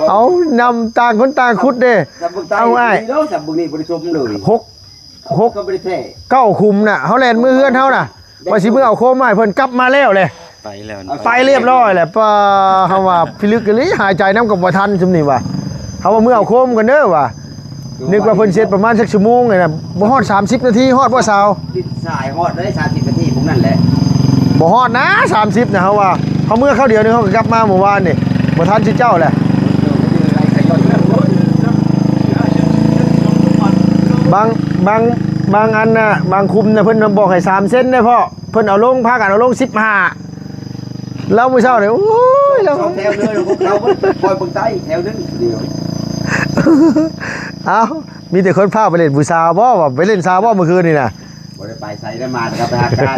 ເອົານຳຕ່າງຄົນຕ່າງຂຸດເດ້ ເອົາອ້າຍ ເບິ່ງນີ້ບໍ່ໄດ້ຊົມເລີຍ ຫົກ ຫົກ ກໍບໍ່ໄດ້ແທ້ ເກົ້າຂຸມນະ ເຮົາແລ່ນເມືອເຮືອນເຮົານະ ວ່າຊິເມືອເອົາໂຄມມາໃຫ້ເພິ່ນ ກັບມາແລ້ວແຫຼະ ໄປແລ້ວ ໄປລຽບຮ້ອຍແຫຼະ ປ້າ ເຮົາວ່າພິລຶກອີ່ຫຼີ ຫາຍໃຈນຳກໍບໍ່ທັນ ຊຸມນີ້ວ່າ ເຮົາວ່າເມືອເອົາໂຄມກ່ອນເດີວ່າ ນຶກວ່າເພິ່ນເສັດປະມານຈັກຊົ່ວໂມງນີ້ນະ ບໍ່ຮອດສາມສິບນາທີ ຮອດບໍ່ຊາວ ດິນຊາຍຮອດໄດ້ສາມສິບນາທີພວກນັ້ນແຫຼະ ບໍ່ຮອດນະ ສາມສິບນະ ເຮົາວ່າ ເຮົາເມືອຄາວດຽວໜຶ່ງ ເຮົາກໍກັບມາມື້ວານນີ້ ບໍ່ທັນຊິເຈົ້າແຫຼະ ບາງ ບາງ ບາງອັນນະ ບາງຂຸມນະ ເພິ່ນບອກໃຫ້ສາມເຊັນເດ້ພໍ່ ເພິ່ນເອົາລົງ ພາກັນເອົາລົງສິບຫ້າ ລາວມື້ເຊົ້ານີ້ ໂອ້ຍ ລາວ ສອງແຖວເລີຍ ເຮົາບໍ່ຄ່ອຍເບິ່ງໃຕ້ ແຖວໜຶ່ງດຽວ ເອົ້າ ມີແຕ່ຄົນພາໄປຫຼິ້ນຜູ້ສາວບໍ່ ວ່າໄປຫຼິ້ນສາວບໍ່ມື້ຄືນນີ້ນະ ບໍ່ໄດ້ໄປໃສ ໄດ້ມາແຕ່ກັບໄປຫາການ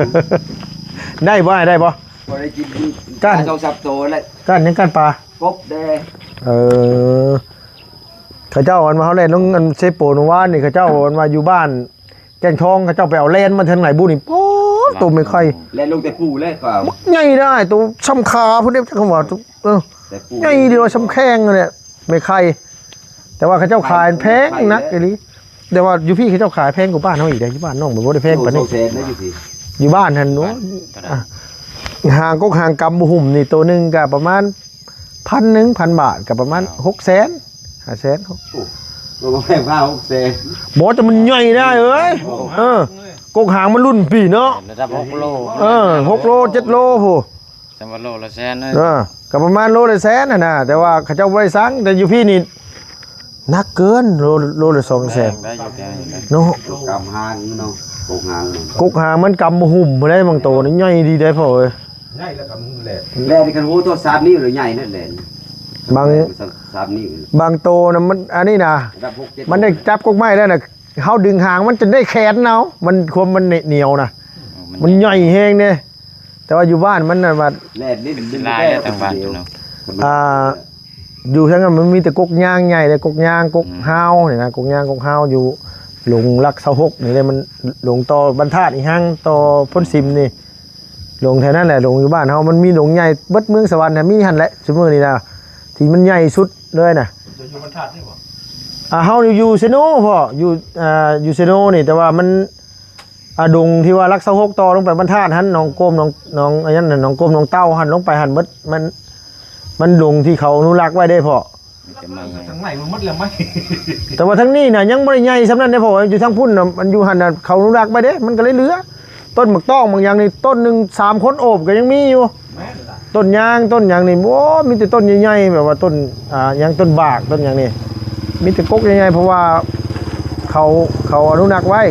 ໄດ້ບໍ່ອ້າຍ ໄດ້ບໍ່? ພໍໄດ້ກິນ ກ້ານ ປາສອງສາມໂຕແຫຼະ ກ້ານຫຍັງ? ກ້ານປາ ກົບແດ່. ເອີ ເຂົາເຈົ້າອັນວ່າເຮົາແລ່ນລົງອັນເຊໂປນມື້ວານນີ້ ເຂົາເຈົ້າອັນວ່າຢູ່ບ້ານແກ້ງທອງ ເຂົາເຈົ້າໄປເອົາແລ່ນມາທາງໄຫນບຸນີ້ ໂອ້ ໂຕແມ່ໄຂ່ ແລ່ນລົງແຕ່ພູເລີຍ ບັກໃຫຍ່ເດ້ອ້າຍ ໂຕຊ່ຳຂາພຸ້ນເດ້ ຈັກຄຳວ່າ ເອີ ແຕ່ປູ ໃຫຍ່ດີວ່າຊ່ຳແຂ້ງຫັ້ນແຫຼະ ແມ່ໄຂ່ ແຕ່ວ່າເຂົາເຈົ້າຂາຍແພງ ຂາຍ ໜັກອີ່ຫຼີ ແຕ່ວ່າຢູ່ພີ້ເຂົາເຈົ້າຂາຍແພງກວ່າບ້ານເຮົາອີກເດ້ ຢູ່ບ້ານນ້ອງມັນບໍ່ໄດ້ແພງປານນີ້ ສອງແສນນະຢູ່ພີ້ ຢູ່ບ້ານຫັ້ນ ໂອ້ຍ ອ່າ ຫາງກົກຫາງກຳບໍ່ຫຸ້ມນີ້ ໂຕໜຶ່ງກະປະມານພັນໜຶ່ງ ພັນບາດ ກະປະມານຫົກແສນ ຫ້າແສນ ໂອ້ ບໍ່ແພງ ຫ້າຫົກແສນ ບໍ່ ແຕ່ມັນໃຫຍ່ນະເອີຍ ໂອ້ ເອີ ກົກຫາງມັນລຸ້ນພີ້ເນາະ ລະດັບຫົກໂລ ເອີ ຫົກໂລ ເຈັດໂລພຸ້ນ ແຕ່ວ່າໂລລະແສນເລີຍ ເອີ ກໍປະມານໂລລະແສນຫັ້ນນະ ແຕ່ວ່າເຂົາເຈົ້າບໍ່ໄດ້ສັ່ງ ແຕ່ຢູ່ພີ້ນີ້ໜັກເກີນ ໂລ ໂລລະສອງແສນ ແພງໄດ້ຢູ່ແຖວນີ້ນະ ເນາະ ກຳຫາງເນາະ ກົກຫາງ ກົກຫາງມັນກຳບໍ່ຫຸ້ມພຸ້ນໃດ ບາງໂຕນີ້ໃຫຍ່ດີໃດພໍ່ເອີຍ ໃຫຍ່ແລ້ວກຳຫຸ້ມແຫຼະ ແລ່ນນີ້ຄັນໂຫໂຕສາມນິ້ວເລີຍ ໃຫຍ່ນັ້ນແຫຼະ ບາງ ສາມ ສາມນິ້ວ ບາງໂຕນະມັນ ອັນນີ້ນະ ລະດັບຫົກເຈັດ ມັນໄດ້ຈັບກົກໄມ້ແລ້ວນະ ເຮົາດຶງຫາງມັນຈົນໄດ້ແຂນເອົາ ມັນ ຄວາມມັນໜຽວນະ ເອີ ມັນ ມັນໃຫຍ່ແຮງເດ້ ແຕ່ວ່າຢູ່ບ້ານມັນນັ້ນວ່າ ແລ່ນຫຼິ້ນ ລາຍແລ້ວທາງບ້ານເນາະ ອ່າ ຢູ່ທາງນັ້ນມັນມີແຕ່ກົກຍາງໃຫຍ່ເດ້ ກົກຍາງ ກົກ ອືມ ຮາວນີ້ນະ ກົກຍາງ ກົກຮາວ ຢູ່ຫຼົງຫຼັກຊາວຫົກນີ້ເດ້ ມັນຫຼົງຕໍ່ບັນທາດອີຫຍັງ ຕໍ່ໂພນຊິມນີ້ ຫຼົງແຖວນັ້ນແຫຼະ ຫຼົງຢູ່ບ້ານເຮົາ ມັນມີຫຼົງໃຫຍ່ເບິດເມືອງສະຫວັນນະ ມີຫັ້ນແຫຼະ ຊຸມື້ນີ້ນະ ທີ່ມັນໃຫຍ່ສຸດເລີຍນະ ເຈົ້າຢູ່ບັນທາດນີ້ບໍ່? ອ່າ ເຮົາຢູ່ເຊໂນພໍ່ ຢູ່ ອ່າ ຢູ່ເຊໂນນີ້ ແຕ່ວ່າມັນ ອ່າ ດົງທີ່ວ່າຫຼັກຊາວຫົກຕໍ່ລົງໄປບັນທາດຫັ້ນ ໜອງກົມ ໜອງ ໜອງອັນນັ້ນ ໜອງກົມ ໜອງເຕົ່າຫັ້ນ ລົງໄປຫັ້ນເບິດ ມັນ ມັນດົງທີ່ເຂົາອະນຸລັກໄວ້ເດ້ພໍ່ ມີແຕ່ໄມ້ໃຫຍ່ ທາງໃນມັນໝົດແລ້ວໄມ້ ແຕ່ວ່າທາງນີ້ນະຍັງບໍ່ໄດ້ໃຫຍ່ສ່ຳນັ້ນເດ້ພໍ່ ຢູ່ທາງພຸ້ນນະ ມັນຢູ່ຫັ້ນນະ ເຂົາອະນຸລັກໄວ້ເດ້ ມັນກໍເລີຍເຫຼືອ ຕົ້ນໝາກຕ້ອງໝາກຫຍັງນີ້ ຕົ້ນໜຶ່ງສາມຄົນໂອບກໍຍັງມີຢູ່ ແມ່ນລະ ຕົ້ນຍາງຕົ້ນຫຍັງນີ້ ໂອ້ ມີແຕ່ຕົ້ນໃຫຍ່ໆ ແບບວ່າຕົ້ນ ອ່າ ຫຍັງ ຕົ້ນບາກ ຕົ້ນຫຍັງນີ້ ມີແຕ່ກົກໃຫຍ່ໆ ເພາະວ່າເຂົາ ເຂົາອະນຸລັກໄວ້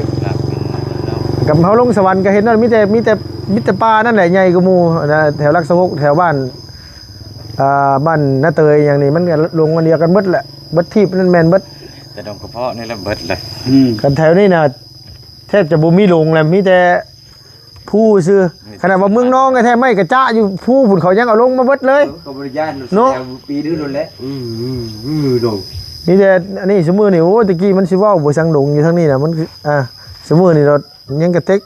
ກັບເຮົາລົງສະຫວັນກໍເຫັນນັ້ນ ມີແຕ່ ມີແຕ່ ມີແຕ່ປ່ານັ້ນແຫຼະໃຫຍ່ກວ່າໝູ່ນະ ແຖວຫຼັກຊາວຫົກ ແຖວບ້ານ ອ່າ ບ້ານນາເຕີຍຫຍັງນີ້ ມັນກໍລົງອັນດຽວກັນເບິດແຫຼະ ເບິດທີບນັ້ນແມ່ນເບິດ ແຕ່ດົງກະເພາະນີ້ລະເບິດເລີຍ ອືມ ກັນແຖວນີ້ນະ ແທບຈະບໍ່ມີລົງແລ້ວ ມີແຕ່ພູຊື່ ມີແຕ່ ຂະໜາດວ່າເມືອງນອງແທ້ໆ ໄມ້ກະຈະຢູ່ພູພຸ້ນ ເຂົາຍັງເອົາລົງມາເບິດເລີຍ ເອີ ກໍບໍ່ໄດ້ຢ້ານເນາະ ແຕ່ປີນີ້ໂດນແຫຼະ ອືມ ອືມ ອືມ ດົງ ມີແຕ່ອັນນີ້ ຊຸມື້ນີ້ ໂອ້ຍ ແຕ່ກີ້ມັນຊິເວົ້າບໍ່ຊ່າງດົງ ຢູ່ທາງນີ້ນະ ມັນຄື ອ່າ ຊຸມື້ນີ້ລະຍັງກະເຕັກ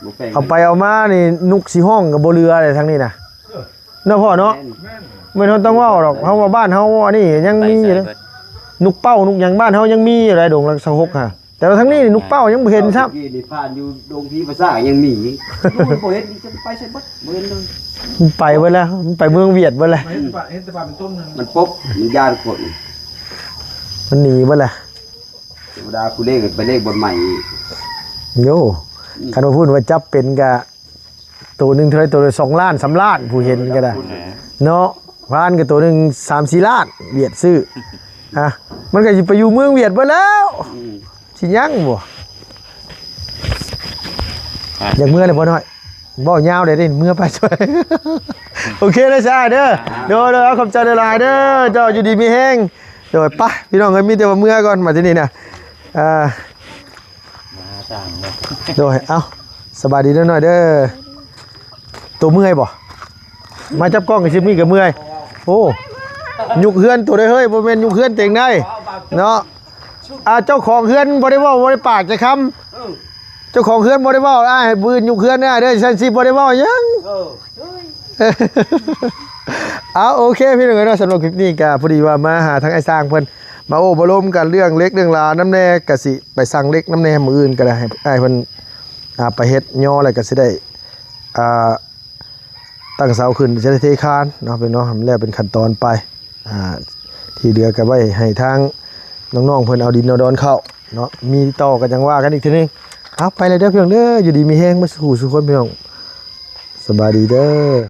ບໍ່ແປງ ເອົາໄປເອົາມານີ້ ນົກຊິຮ້ອງກໍບໍ່ເຫຼືອເລີຍທາງນີ້ນະ ເອີ ເນາະພໍ່ເນາະ ແມ່ນ ແມ່ນ ບໍ່ຕ້ອງເວົ້າດອກ ເຮົາວ່າບ້ານເຮົາອັນນີ້ຍັງມີຢູ່ເດ້ ໄປໃສເບິດ ນົກເປົ້ານົກຫຍັງບ້ານເຮົາຍັງມີຢູ່ໃດ ດົງຫຼັກຊາວຫົກຫັ້ນ ແຕ່ວ່າທາງນີ້ນີ້ນົກເປົ້າຍັງບໍ່ເຫັນຊ້ຳ ເມື່ອກີ້ນີ້ຜ່ານຢູ່ດົງຜີປາສາດຍັງມີ ບໍ່ເຫັນ ຈະໄປໃສເບິດ ບໍ່ເຫັນເລີຍ ມັນໄປເບິດແລ້ວ ມັນໄປເມືອງຫວຽດເບິດແລ້ວ ເຫັນແຕ່ປ່າ ເຫັນແຕ່ປ່າເປັນຕົ້ນ ມັນປົບ ມັນຢ້ານຄົນ ມັນໜີເບິດແລ້ວ ເທວະດາຜູ້ເລກໄປເລກບ່ອນໃໝ່ອີກ ໂຍ ອືມ ຄັນວ່າເພິ່ນວ່າຈັບເປັນກະ ໂຕໜຶ່ງເທົ່າໃດ ໂຕລະສອງລ້ານ ສາມລ້ານ ຜູ້ເຫັນກໍໄດ້ ເນາະ ວານກໍໂຕໜຶ່ງສາມສີ່ລ້ານ ຫວຽດຊື້ ຮະ ມັນກໍຊິໄປຢູ່ເມືອງຫວຽດເບິດແລ້ວ ອືມ ຊິຍັງບໍ່ ອ່ະ ຢາກເມືອແລ້ວພໍ່ນ້ອຍ ເວົ້າຍາວໄດ້ເດ້ ເມືອໄປຊ່ວຍ ໂອເຄເດີຊາເດີ ອ່າ ໂດຍ ໂດຍ ເອົາ ຂອບໃຈຫຼາຍໆເດີ ເຈົ້າຢູ່ດີມີແຮງ ໂດຍ ໄປ ພີ່ນ້ອງເອີຍ ມີແຕ່ວ່າເມືອກ່ອນ ມາທີ່ນີ້ນະ ອ່າ ມາຫາຊ່າງເນາະ ໂດຍ ເອົ້າ ສະບາຍດີເດີນ້ອຍເດີ ໂຕເມື່ອຍບໍ່? ມາຈັບກ້ອງຊິມີກໍເມື່ອຍ ໂອ້ ຍຸກເຮືອນໂຕໄດ້ເຮີ້ຍ ບໍ່ແມ່ນຍຸກເຮືອນເຕັງໄດ້ເນາະ ອ່າ ເຈົ້າຂອງເຮືອນບໍ່ໄດ້ເວົ້າ ບໍ່ໄດ້ປາກຈັກຄຳ ເອີ ເຈົ້າຂອງເຮືອນບໍ່ໄດ້ເວົ້າ ອ້າຍ ໃຫ້ຜູ້ອື່ນຍຸກເຮືອນເດີ ຊັ້ນຊິບໍ່ໄດ້ເວົ້າຫຍັງ ເອີ ເອົາ ໂອເຄ ພີ່ນ້ອງເອີຍເນາະ ສຳລັບຄລິບນີ້ກໍພໍດີວ່າມາຫາທາງອ້າຍຊ່າງເພິ່ນ ມາໂອ້ມາລົມກັນເລື່ອງເຫຼັກເລື່ອງລານຳແດ່ ກໍຊິໄປສັ່ງເຫຼັກນຳແດ່ ມື້ອື່ນກໍໄດ້ ໃຫ້ອ້າຍເພິ່ນ ອ່າ ໄປເຮັດຍໍ ແລ້ວກໍຊິໄດ້ ອ່າ ຕັ້ງເສົາຂຶ້ນ ຊິໄດ້ເທຄານເນາະ ພີ່ນ້ອງເນາະ ໃຫ້ມັນແລ້ວເປັນຂັ້ນຕອນໄປ ອ່າ ທີ່ເຫຼືອກໍໄວ້ໃຫ້ທາງນ້ອງໆເພິ່ນເອົາດິນເອົາດອນເຂົ້າເນາະ ມີຕໍ່ກໍຈັ່ງວ່າກັນອີກເທື່ອໜຶ່ງ ເອົາ ໄປແລ້ວເດີພີ່ນ້ອງເດີ ຢູ່ດີມີແຮງເບິດສູ່ຜູ້ສູ່ຄົນ ພີ່ນ້ອງ ສະບາຍດີເດີ.